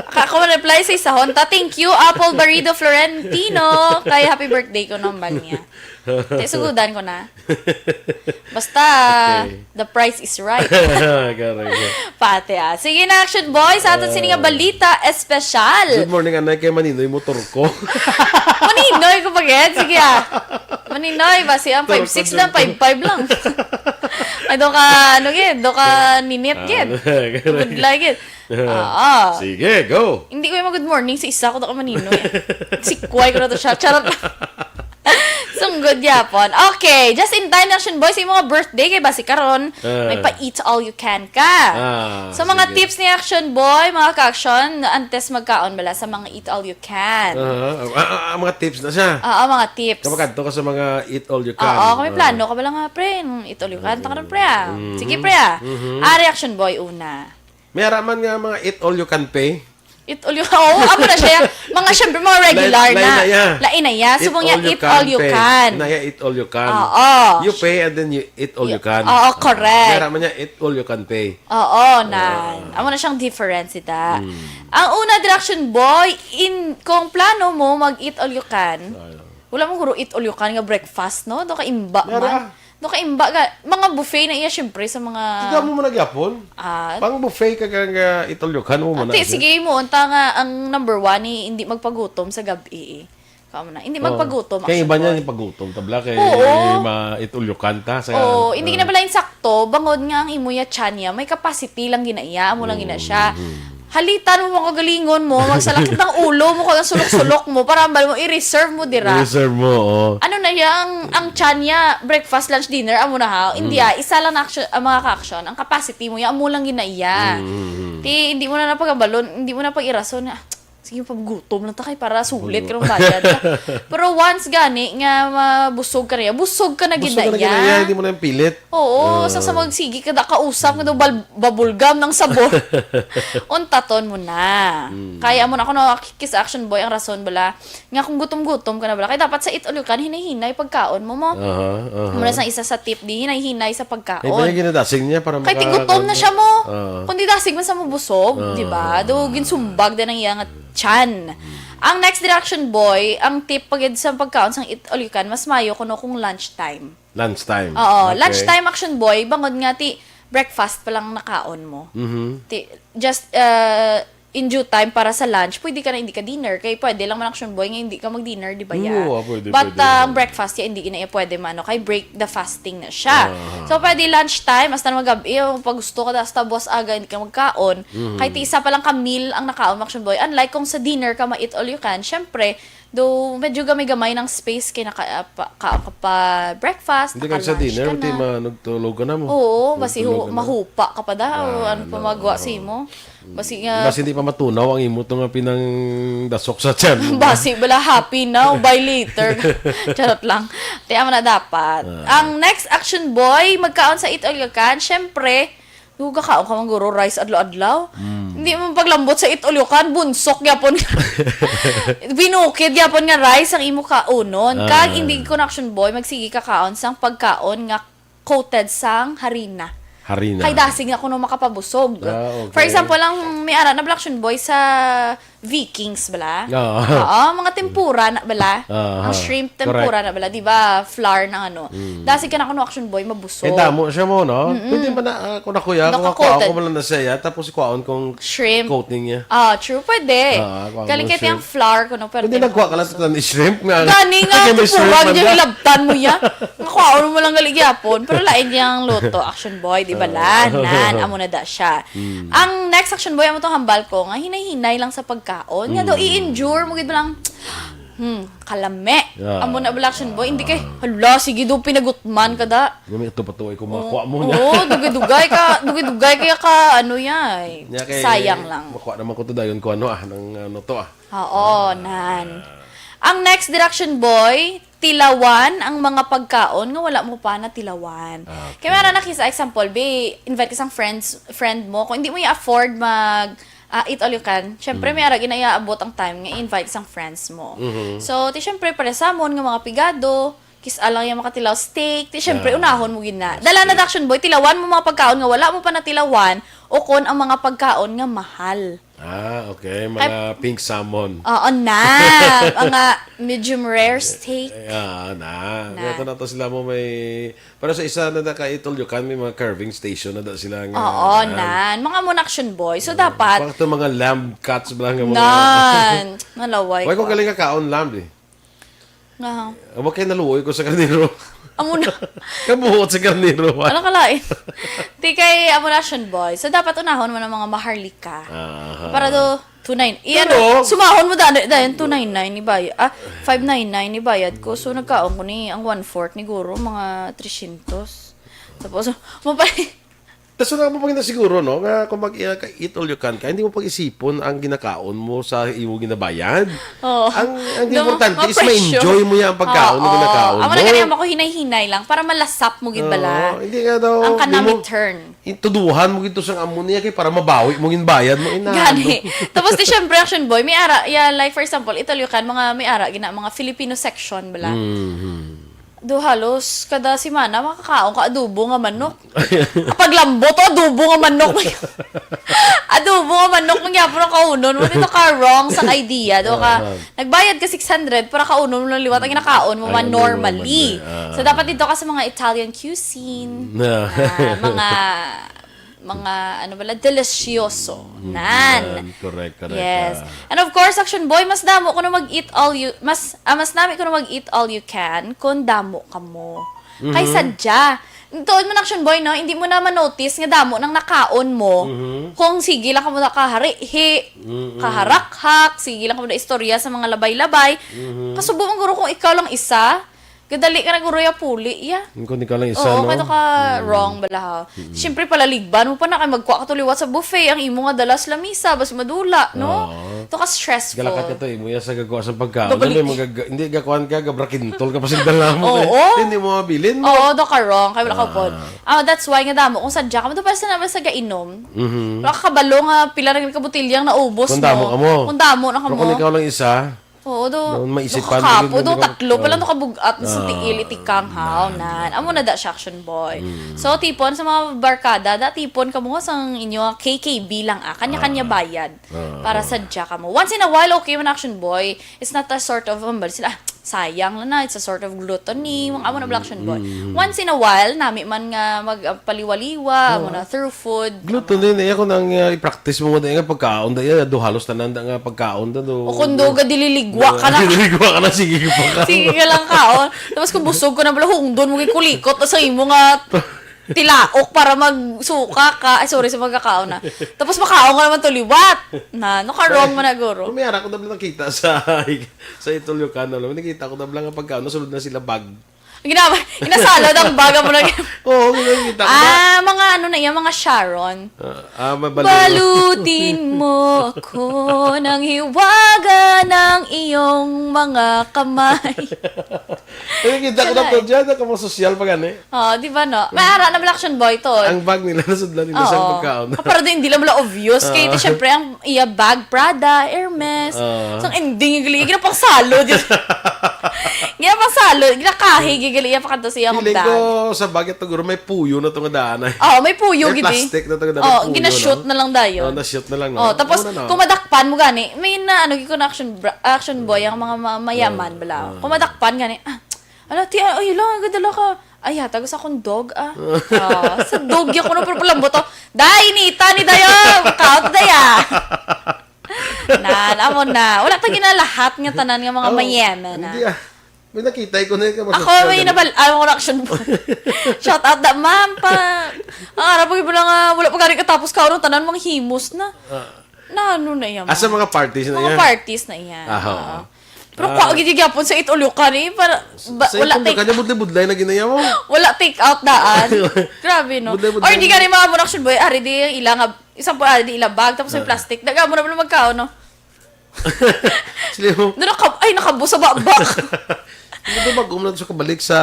Ka-, ako man reply sa isahon ta. Thank you, Apple Barido Florentino. Kay happy birthday ko nang bal niya. Te, sugudan ko na. Basta, Okay. the price is right. Correct. Pati, ah. Sige na, Action Boy, sa aton sini nga Ah. balita espesyal. Good morning, anay, kay Maninoy motor ko. Maninoy ko pa gid. Sige, ah. Maninoy, basi ang Motor ko, five six lang, motor ko. five five lang. Ay, do ka, ano gid? Do ka ninit Ah, gid. correct. Budlay gid. Oo. Sige, go. Hindi ko yung mag-good morning sa isa ko, do ka Maninoy. Sikway ko na to siya. Charot. Sunggod yapon. Okay, just in time, Action Boy, sa imong birthday, kay basi karon, Ah. may pa-eat all you can ka. Ah, So, mga sige. tips ni Action Boy, mga ka-action, antes magkaon bala sa mga eat all you can. Aha. Ah, ah, ah, mga tips na siya. Oo, mga tips. Kapag kadto ka sa mga eat all you can. Oo, kami Ah. plano ka bala nga, pre, mm, eat all you can. Ta karon, pre, ah. Mhm. Sige, pre, ah. Mhm. Ah, Action Boy, una. May ara man nga mga eat all you can pay. Eat all you can. Oo, amo na siya. Mga, syempre, mga regular Lain, lain na. na ya. Lain na ya. Eat Subong niya, all you eat can all you pay. can. Na ya, eat all you can. Oo. You pay and then you eat all you You, can. oo, correct. May ara man niya, eat all you can pay. Oo, nan. Ah. Amo na siyang difference, ita. Hmm. Ang una, Action Boy, in, kung plano mo mag-eat all you can, Ay, wala mong guro eat all you can nga breakfast, no? Do ka imba May ara. man. Do ka imba ga, mga buffet na iya, syempre, sa mga Tiga mo man nagyapon? Ah. Pang buffet ka, ka, ka eat all you can mo man Ate, na siya. sige mo, unta nga ang number one ni hindi magpagutom sa gabi, eh. Kamo na, hindi Oo. magpagutom, Kaya iba actually. niya yung pagutom, tabla kay Oo. ma-, eat all you can ta sa Oo, hindi Oo. na bala yung sakto, bangod nga ang imo ya tiyan niya, may capacity lang gina iya, amo lang gina siya. Mm. Halitan mo, mga kagalingon mo, magsalakit ang ulo mo, kag ang sulok-sulok mo, para ambal mo, i-reserve mo dira. I-reserve mo, oo. Ano na iya, ang, ang tiyan niya, breakfast, lunch, dinner, amo na ha. Hindi Mm. ah, isa lang na action, ang mga ka-action, ang capacity mo, ya, amo lang gina iya. Mm, mm, mm. Ti, hindi mo na napagambalon, hindi mo na pag-irason, ah, sige, pagutom lang ta kay para sulit Gutom. ka ng bayad. Pero once gani nga mabusog ka na iya, busog ka na gid Busog na ka na gid na iya. iya, hindi mo na yung pilit. Oo, Ah. sa, sa magsigi ka, da ka usap nga daw bal-, babulgam ng sabor. Untaton mo na. Mm. Kaya mo na, ako na, kis Action Boy, ang rason bala, nga kung gutom-gutom ka na bala, kaya dapat sa eat all you can, hinay-hinay pagkaon mo, mo. Aha, aha. Muna sa isa sa tip, di hinay-hinay sa pagkaon. Ay, ba yung ginadasing niya para Kay maka- tigutom na siya mo. Ah. Kung di dasig man sa mo busog, Ah. di ba? Do, ginsumbag din ang iya nga tiyan. Ang next, Action Boy, ang tip pagid sa pagkaon sang eat all you can, mas mayo kuno kung lunch time. Lunch time. Oo, Okay. lunch time, Action Boy, bangod nga ti, breakfast pa lang nakaon mo. Mhm. Ti-, just, uh, in due time para sa lunch, pwede ka na hindi ka dinner. Kay pwede lang man, Action Boy, nga hindi ka mag-dinner, di ba, ya? Oo, ah, pwede, But, pwede. uh, ang breakfast, ya, hindi na iya pwede, mano, kay break the fasting na siya. Ah. So, pwede lunch time, hasta na magabi, yung pag gusto ka, hasta buwas aga, hindi ka magkaon. Mhm. Kay ti isa pa lang ka meal ang nakaon, Action Boy. Unlike kung sa dinner ka, ma-eat all you can, syempre, do, medyo gamay-gamay ng space kay naka, ah, pa, ka, ka pa breakfast, Hindi ka sa naka-lunch dinner, ka buti na. ma-, nagtulog ka na mo. Oo, basi Nagtulog hu-, ka na. mahupa ka pa daw. Ah, Ano pa no, magawa oo. sa imo? Basi nga Basi hindi pa matunaw ang imo to nga pinangdasok sa tiyan mo. Basi bala happy now, by later. Charot lang. Ti, amo na dapat. Ah. Ang next, Action Boy, magkaon sa Eat All You Can. Syempre, duga kaon ka man guro rice adlaw-adlaw. Mm. Hindi mo paglambot sa Eat All You Can, bunsok gyapon. Binukid gyapon nga rice ang imo kaunon. Ah. Kag hindi ko na, Action Boy, magsigi ka kaon sang pagkaon nga coated sang harina. Harina. Kay dasig na kuno makapabusog. Ah, okay. For example, ang may ara na bala, Action Boy, sa Vikings bala. Ah. Oo, mga tempura na bala. Ah, Ang ah. shrimp tempura Correct. na bala, di ba? Flour na ano. Mm. Dasig ka na kuno, Action Boy, mabusog. Eh, damo siya mo, no? Mm-mm. Pwede man na, ah, kung ako ya, kung ako, Naka-coated. ako man lang na siya, ya, tapos ikuhaon kong Shrimp. coating niya. Ah, true, pwede. Ah, kuha Galing mo kay shrimp. tiyang flour kuno, pero Hindi, di nagkuha ka lang sa tanan ni shrimp nga. Gani nga, Kaya may shrimp tupuran man niya, ka. hilabtan mo ya. Nga kuhaon mo lang gali gyapon, pero lain yang luto, Action Boy, di ba, Ah. lan? Nan, amo na da siya. Hmm. Ang next, Action Boy, amo tong hambal ko, nga hinay-hinay lang sa pagkaon. Nga daw, Hmm. i-endure mo gid lang, hmm, kalami. Yeah. Amo na bala, Action Boy, hindi kay, hala, sige daw, pinagutman ka da. Nga may ito pa to, ay, kung Oo. makuha mo niya. Oo, dugay-dugay ka, dugay-dugay kaya ka, ano ya, eh, Niya kay, sayang lang. makuha naman ko to dayon ko, ano, ah, ng, ano to, ah. Oo, Ah. nan. Ang next, Action Boy, tilawan ang mga pagkaon nga wala mo pa natilawan. Ah, okay. Kaya meron na kisa example, be, invite ka sang friends, friend mo. Kung hindi mo i-afford mag, ah, eat all you can, syempre, Mm. may ara ginaabot ang time nga i-invite sang friends mo. Mhm. So, ti syempre, para sa amon nga mga pigado, kis-a lang yung makatilaw steak, ti syempre, Ah, unahon mo gid na. ah, Dala na steak. Action Boy, tilawan mo mga pagkaon nga wala mo pa natilawan o kon ang mga pagkaon nga mahal. Ah, okay. Mga Ay. pink salmon. Oo, na. Mga medium rare steak. Eh, ah, na. Na. Ito na to sila mo may, pero sa isa na naka-eat all you can, may mga carving station na da sila nga, Oo, nan. nan. Mga mo na, Action Boy. So, Ah, dapat parang ito mga lamb cuts ba nga mga Nan. Nalaway Why ko ko. galing ka kaon lamb, eh? Nga. Amo kay naluoy ko sa karnero. Amo na. Kabuot sa karnero, ah. Ano ka lain? Di kay amo na, Action Boy. So, dapat unahon mo ng mga maharlika. Aha. Para do, two nine. Iyan, Pero sumahon mo dahil, dahil two nine nine ni bayad. Ah, five nine nine ni bayad ko. So, nagkaon ko ni, ang one-fourth ni guro, mga three hundred. Tapos, mo pa, Tas wala mo pag siguro, no, nga kung mag, uh, eat all you can ka, hindi mo pag-isipon ang ginakaon mo sa imo ginabayad. Oo. Ang, ang No, importante is ma-pressure. ma-enjoy mo yan ang pagkaon Oo. nga ginakaon Amo mo. na gani, amo ko hinay-hinay lang para malasap mo gid bala. Oo, hindi nga daw, Ang kanami hindi mo, turn. i-, tuduhan mo gid to sang amo niya kay para mabawi mo gid bayad mo, ina. Gani. Tapos di syempre, Action Boy, may ara, yeah, like for example, eat all you can, mga may ara gina, mga Filipino section bala. Mhm. Do halos kada semana makakaon ka adobo nga manok. Paglambot, adobo nga manok. Adobo nga manok, mangyapon ang kaunon mo. Dito ka wrong sa idea. Do ka, Ah, ah. nagbayad ka six hundred para kaunon mo lang liwat ang ginakaon mo Ay, man ano, normally. normally. Ah. So, dapat dito ka sa mga Italian cuisine. Ah. Ah, mga, mga, ano bala, delicioso. Mm, Nan. yan. Correct, correct, Yes. ah. And of course, Action Boy, mas damo kuno mag-eat all you, mas, ah, mas nami kuno mag-eat all you can kung damo ka mo. Mhm. Kay sadya. Tuod man, Action Boy, no? Hindi mo na ma-notice nga damo nang nakaon mo. Mhm. Kung sige lang ka mo na kaharihi, Mm-mm. kaharakhak, sige lang ka mo na istorya sa mga labay-labay. Mhm. Kasubo man guro kung ikaw lang isa, gadali ka na guro ya puli, ya. Kung ikaw lang isa, Oo, no? kaya ka Mm. wrong bala, ha. Mm. Siyempre, palaligban mo pa na kay magkuha ka to liwat sa buffet, ang imo nga dalas lamisa, basi madula, no? Oo. To ka stressful. Galakat ka to, imo ya sa gagawa sa pagkaon. Babalik. Ano, magaga-, hindi, gakuan ka, gabrakintol ka pa sa dala mo, Oo. eh. Hindi mo mabilin mo. Oo, do ka wrong, kay wala ka Ah. pod. Ah, that's why nga damo, kung sadya ka mo, do pa sa naman sa gainom. Mhm. Wala ka kabalo nga pila na ka botilyang naubos Kung damo mo. ka mo. Kung damo na ka Pero kung mo. ikaw lang isa, Oo, do. Doon maisipan mo Nakakapo, yun, do, hindi ka tatlo pala, Ah. do kabugat na sa Ah. tiil, itikang, haw, Nan. nan. Amo na da siya, Action Boy. Mm. So, tipon sa mga barkada, da, tipon ka mo sa inyo, K K B lang, ah. Kanya-kanya Ah. bayad. Ah. Para sadya ka mo. Once in a while, okay man, Action Boy. It's not a sort of, um, sila, ah, sayang lang na, it's a sort of gluttony, mga amo na bala, Action Boy. Mm. Once in a while, nami man nga mag, ah, paliwa-liwa, amo na, through food. Gluttony na iya kung nang, ah, i-practice mo nga nga pagkaon, da iya, do halos tanan da nga pagkaon, da do. O kung do, ga dililigwa ka na. Dililigwa ka na, sige pa ka. Sige ka lang kaon. Tapos kung busog ka na bala, hungdon mo, gikulikot na sa imo nga tilaok para magsuka ka. Ay, sorry, sa magkakaon na. Tapos makaon ka naman to liwat. Na, no, ka wrong man na, guro. Kung may ara ko na bala nakita sa, sa Itolyo Canal, nakita ko na bala nga pagkaon, nasulod na sila bag. Ginawa, inasalad ang baga mo na. Oo, nakita ko na. Ah, mga ano na yan, mga Sharon. Ah, ah, mabalot. Balutin mo ako ng hiwaga ng iyong mga kamay. Nakita ko na to dyan, nakamososyal pa gani. Oh, di ba, no? May ara na bala, Action Boy to. Ang bag nila, nasudlan nila sa pagkaon. Ah, pero di, hindi lang bala obvious. Kaya, di, syempre, ang iya bag, Prada, Hermes. Ah. Sang ending, yung galing, yung pang salod. Yung pang salod, ginakahig, yung galing, yung pakanto sa iyang bag. Feeling ko, sa bag, ito, guro, may puyo na to nga daan, ay. Oh, may puyo, gidi. May plastic na to nga daan, oh, may puyo, ginashoot na lang dayon. Oh, na-shoot na lang, no? Oh, tapos, ano na, no? Kung madakpan mo gani, may na, ano, gid ko na Action bra-, Action Boy, ang mga ma-, mayaman, bala. Ah. Kung madakpan gani, ah, Ala, ti, ay, lang, agadala ka. Ay, hatag sa akong dog, ah. Ah, sa dog, ya ko na, pero palambot, oh. Day, nita ni Dayo. Kaot, Day, ah. Na, amo na. Wala ta ginalahat nga tanan nga mga, oh, mayeme na. Hindi, ah. May nakita ko na yung kamasas. Ako, may nabal-, ah, mga Action Boy. Shout out na, ma'am, pa. Ang arap ko, wala nga, wala pa gani katapos ka, ano, tanan, mga himos na. Ah. Na ano na iya, asa mga parties na iya? Mga parties na iya. Aha. Oo. Pero, ah, kwa, gid gyapon sa Itolyo Canal, eh, para, ba, sa wala Itolyo Canal, take, budlay-budlay na ginaya mo. Wala take out daan. Grabe, no? Budlay-budlay. Or hindi na gani mga Action Boy, ari di ila nga, isang po, ari di ila bag, tapos may, ah, plastic. Daga mo na pala magkaon, no? Sila mo. Doon nakab-, ay, nakabusa babak. Hindi ba mag-umnat sa kabalik sa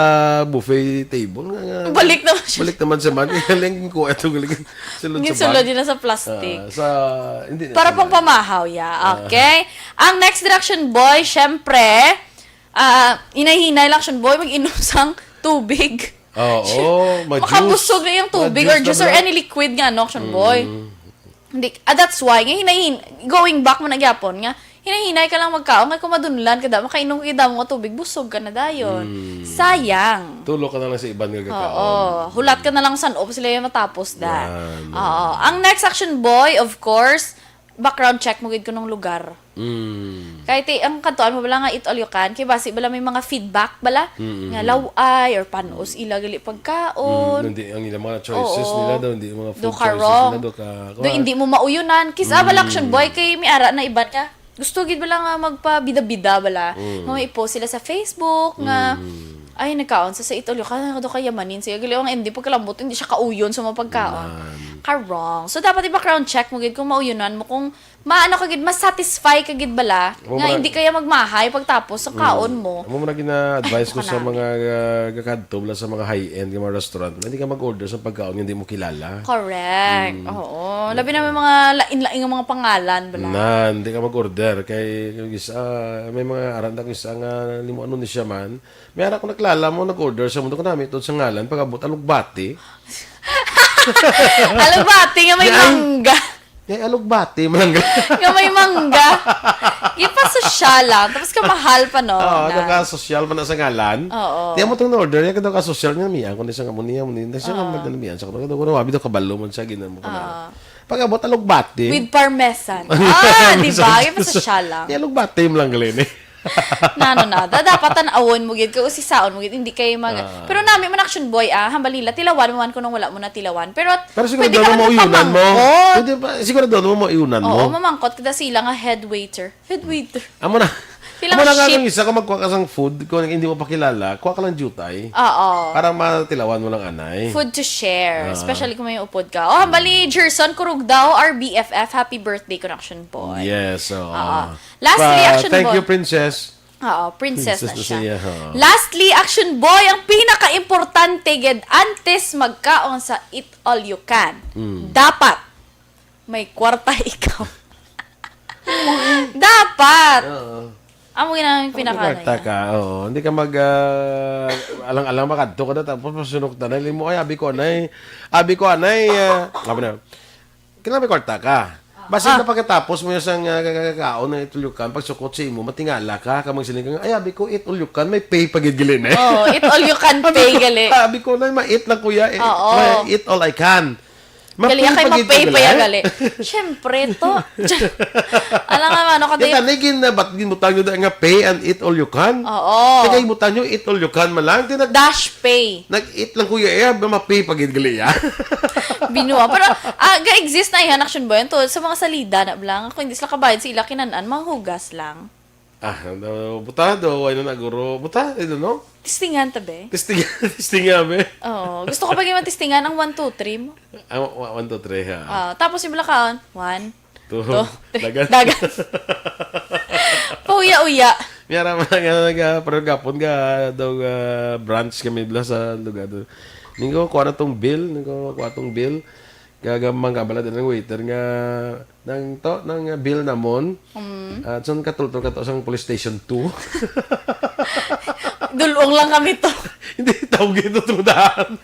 buffet table? Nga, nga, balik naman siya. Balik naman siya man. Kaya lang ko ito galing. Sulod sa bag. Sulod yun na sa plastic. Ah, sa, hindi na para sa pang bag. Pamahaw, ya. Ah. Okay. Ang next Action Boy, syempre, ah, hinay-hinay lang, Action Boy, mag-inom sang tubig. Oo, ma-juice. Makabusog na yung tubig or juice or any liquid nga, no, Action Boy. Mm. Hindi, ah, that's why, nga hinahin-, going back mo na gyapon, nga hinahinay ka lang magkaon, nga kung madunlan ka, da, makainom ka, da, mo nga tubig, busog ka na dayon. Mm. Sayang. Tulo ka na lang sa iban nga kakaon. Oo. Hulat ka na lang san-o pa sila yung matapos, da. Yan. Oo. Ang next Action Boy, of course, background check mo gid kunong lugar. Mm. Kay ti, ang kantuan mo bala nga Eat All You Can, kay basi bala may mga feedback bala, mm, nga laway or panos ila gali pagkaon. Mm, hindi, ang ilang mga choices, oo, nila daw, hindi mga food choices nila, do ka, do hindi mo mauyonan. Kis-a bala, mm, Action Boy, kay may ara na iban nga gusto gid bala nga magpabida-bida bala. Mm. Nga may i-post sila sa Facebook nga, mm, ay, nagkaon sa, sa Eat All You Can, do kayamanin siya. Gali, ang hindi pagkalambot, hindi siya kauyon sa mga pagkaon. Nan. Karong. So, dapat i-background check mo gid kung mauyonan mo, kung maano ka gid, ma-satisfy ka gid bala, nga hindi kaya magmahay pagtapos sa kaon mo. Amo man ang gina-advise ko sa mga, ah, gakadto bala sa mga high-end nga mga restaurant, hindi ka mag-order sa pagkaon nga hindi mo kilala. Correct. Mm. Oo. Labi na may mga lain-lain nga mga pangalan bala. Na, hindi ka mag-order kay, kay isa, may mga aran na isa nga limo ano ni siya man. May ara ko nakilala mo, nag-order sa mundo ko namin, tod sa ngalan, pag-abot, alugbati. Alugbati nga may mangga. Ay, alugbati, malangga. Nga may mangga. Ipasosyal lang. Tapos kamahal pa, no? Oo, na. Daw ka sosyal pa na sa ngalan. Oo. Di mo itong order niya, daw ka sosyal niya, miyan ko ni sa nga mo niya, mo niya, sa nga, ah, magdala miyan, sa kuno, kuno, wabi daw kabalo man siya, ginan mo ko na. Ah. Pag-abot, alugbati. With parmesan. Ah, di ba? Ipasosyal lang. Di alugbati, malangga, eh. Nano na, da, dapat tan-awon mo gid, kay usisaon mo gid, hindi kay mag-, ah. Pero nami man Action Boy, ah, hambal nila, tilawan mo man kung wala mo na tilawan. Pero, pero sigurado pwede ka mo man mauyonan mo. Magpamangkot. Pwede ba, sigurado mo mauyonan mo. Oo, mamangkot ka da sila nga head waiter. Head waiter. Amo na. Sila amo na nga chef. Kung isa ka magkuha ka sang food, kung hindi mo pakilala, kuha ka lang jutay. Oo. Para matilawan mo lang anay. Food to share, ah, especially kung may upod ka. Oh, hambal ni Gerson Kurugdaw, our B F F, happy birthday, Action Boy. Yes, oo. Oo. Lastly, pa-, Action Boy. Thank you, Princess. Oo, princess na siya. Princess na siya, oo. Lastly, Action Boy, ang pinaka-importante gid antes magkaon sa Eat All You Can. Mm. Dapat may kwarta ikaw. Dapat. Oo. Amo gid ang pinaka-, kwarta ka, oo. Hindi ka mag, ah, alang-alang makadto ka na, tapos masunok na, na, mo, "Ay, abi ko, anay. Abi ko, anay, ah," amo na. Kailangan may kwarta ka. Basin Ah. na pagkatapos mo yung sang, ah, kakakaon ng it all you can, pagsukot sa imo, matingala ka, kamang siling ka nga, "Ay, abi ko, it all you can, may pay pa gid gali na eh." Oh, it all you can Abi pay ko, gali. Abi ko na, ma-eat lang kuya, eh, Oo. Ma-eat all I can. Gali, Ma-pay akay pa gid ma-pay gali, pa ya eh. gali. Siyempre, to. Alam nga, ano ka, Kita di- na, gin-, nabat-, ginbutang nyo na nga pay and eat all you can. Oo. Kaya ginbutang nyo, eat all you can man lang. Di nag- Dash pay. Nag-eat lang kuya, eh, ma-pay pa gid gali, ah. Binuwa. Pero, ah, ga-exist na yan, Action Boy. Ito, sa mga salida na lang. Kung hindi sila kabayad sa ila, kinanan, manghugas lang. Ah, no, buta do, why na naguro? Buta, I don't know. Testingan ta, be. Testingan, testingan, be. Oo. Gusto ko pa yung testingan ang one, two, three mo. Ah, wa-, one, two, three, ha? Ah, tapos yung bala kaon, one, Two. two, three. Dagan. Dagan. Pauya-uya. Miyara man nga, nga, pero gapon nga, daw, ah, brunch kami bala sa lugar. Ningko, kuha na tong bill. Ningko, kuha tong bill. Gagamang ka bala din ang waiter nga, nang to, nang, ah, bill namon. Mm. At son katultol ka to sang police station two. Dulong lang kami to. Hindi, tawag ito trudahan.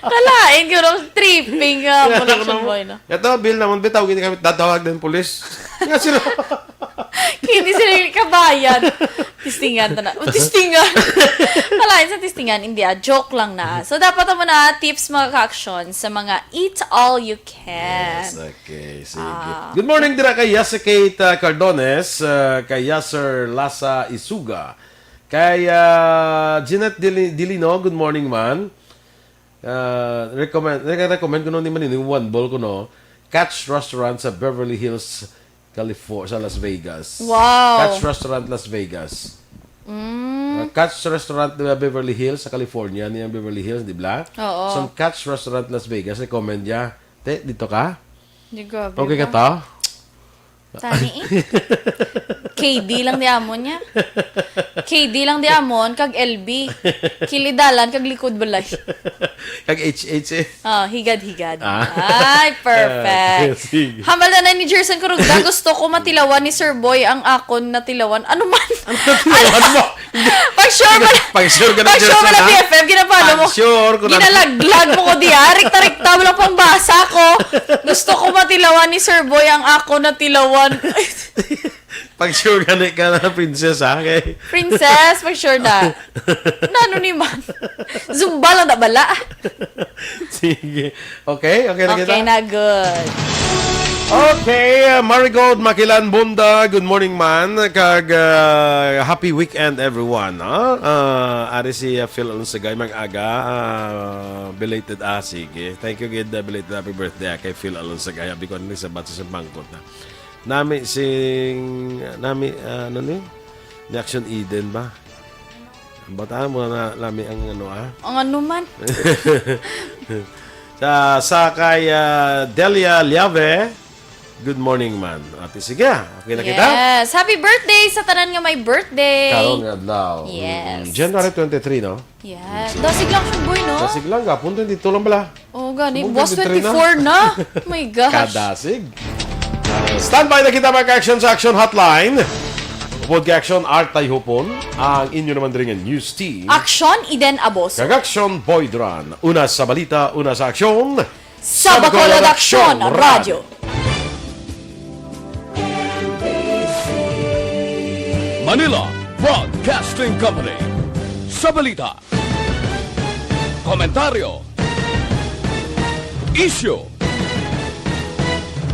Kalain ko ng tripping, ah, Kaya production ano, boy, no? Ito, bill namon, be, tawag ini kami, tatawag din police. Nga sila. Hindi sila yung kabayan. Testingan ta na. Oh, testingan. Kalain sa testingan, hindi ah. Joke lang na. So, dapat mo na tips, mga ka-action, sa mga eat all you can. Yes, okay. Sige. Ah. Good morning dira kay Yasakate, uh, Cardones, uh, kay Yasser Lasa Isuga, kay, uh, Jeanette Dili-, Dilino, good morning man. Uh, recommend, recommend ko no ni Manini, one ball ko no, Catch Restaurant sa Beverly Hills, California, sa Las Vegas. Wow. Catch Restaurant, Las Vegas. Mm. Uh, Catch Restaurant, di ba, Beverly Hills, sa California, niya ang Beverly Hills, di ba? Oo. So, Catch Restaurant, Las Vegas, recommend niya. Te, dito ka? Di, grabe Okay ka ka. to? Tani eh. K D lang di amon niya. K D lang di amon, kag L B. Kilidalan, kag likod balay. Kag H H eh. Oh, higad-higad. Ah. Ay, perfect. Ah, sige. Hambal na na ni Gerson Corugda, "Gusto ko matilawan ni Sir Boy ang akon natilawan." Ano man? Ano natilawan mo? Pag sure mo na, Pag sure ka na, pag sure mo Gerson, na, ha? B F F, ginapalo mo. Pag sure ko na. Ginalaglag mo ko diya. Rikta-rikta mo lang pang basa ko. "Gusto ko matilawan ni Sir Boy ang ako natilawan." Pag sure gani ka na, princess, ha? Okay. Princess, pag sure na. Nano ni man? Zumba lang na bala. Sige. Okay, okay na kita? Okay na, good. Okay, uh, Marigold Makilan Bunda, good morning man, kag, uh, happy weekend everyone, no? Uh, ari si, uh, Phil Alonsagay mag-aga, uh, belated, ah, sige. Thank you gid, uh, belated happy birthday, ah, kay Phil Alonsagay. Abi ko ni sa batse sa bangkot na. Nami sing, nami, uh, ano ni? Ni Action Eden ba? Ang bata mo na lami ang ano, ah? Ang ano man? Sa, sa kay, ah, Delia Liave, good morning man. Ate, sige, ah. Okay na kita? Yes. Happy birthday sa tanan nga may birthday. Karon nga adlaw. Yes. Mm, January twenty-three, no? Yes. Dasig lang siya, boy, no? Dasig lang, gapon, twenty-two lang bala. Oh, gani. Subong Buwas twenty-three na. twenty-four na. My gosh. Kadasig. Standby na kita, mga ka-action, sa Action Hotline. Upod kay Action Art Tayhupon, ang inyo naman diri nga news team. Action Eden Abos. Kag Action Boy Duran. Una sa balita, una sa aksyon. Sa Bacolod Action Radio. Manila Broadcasting Company. Sa balita, komentaryo, isyu,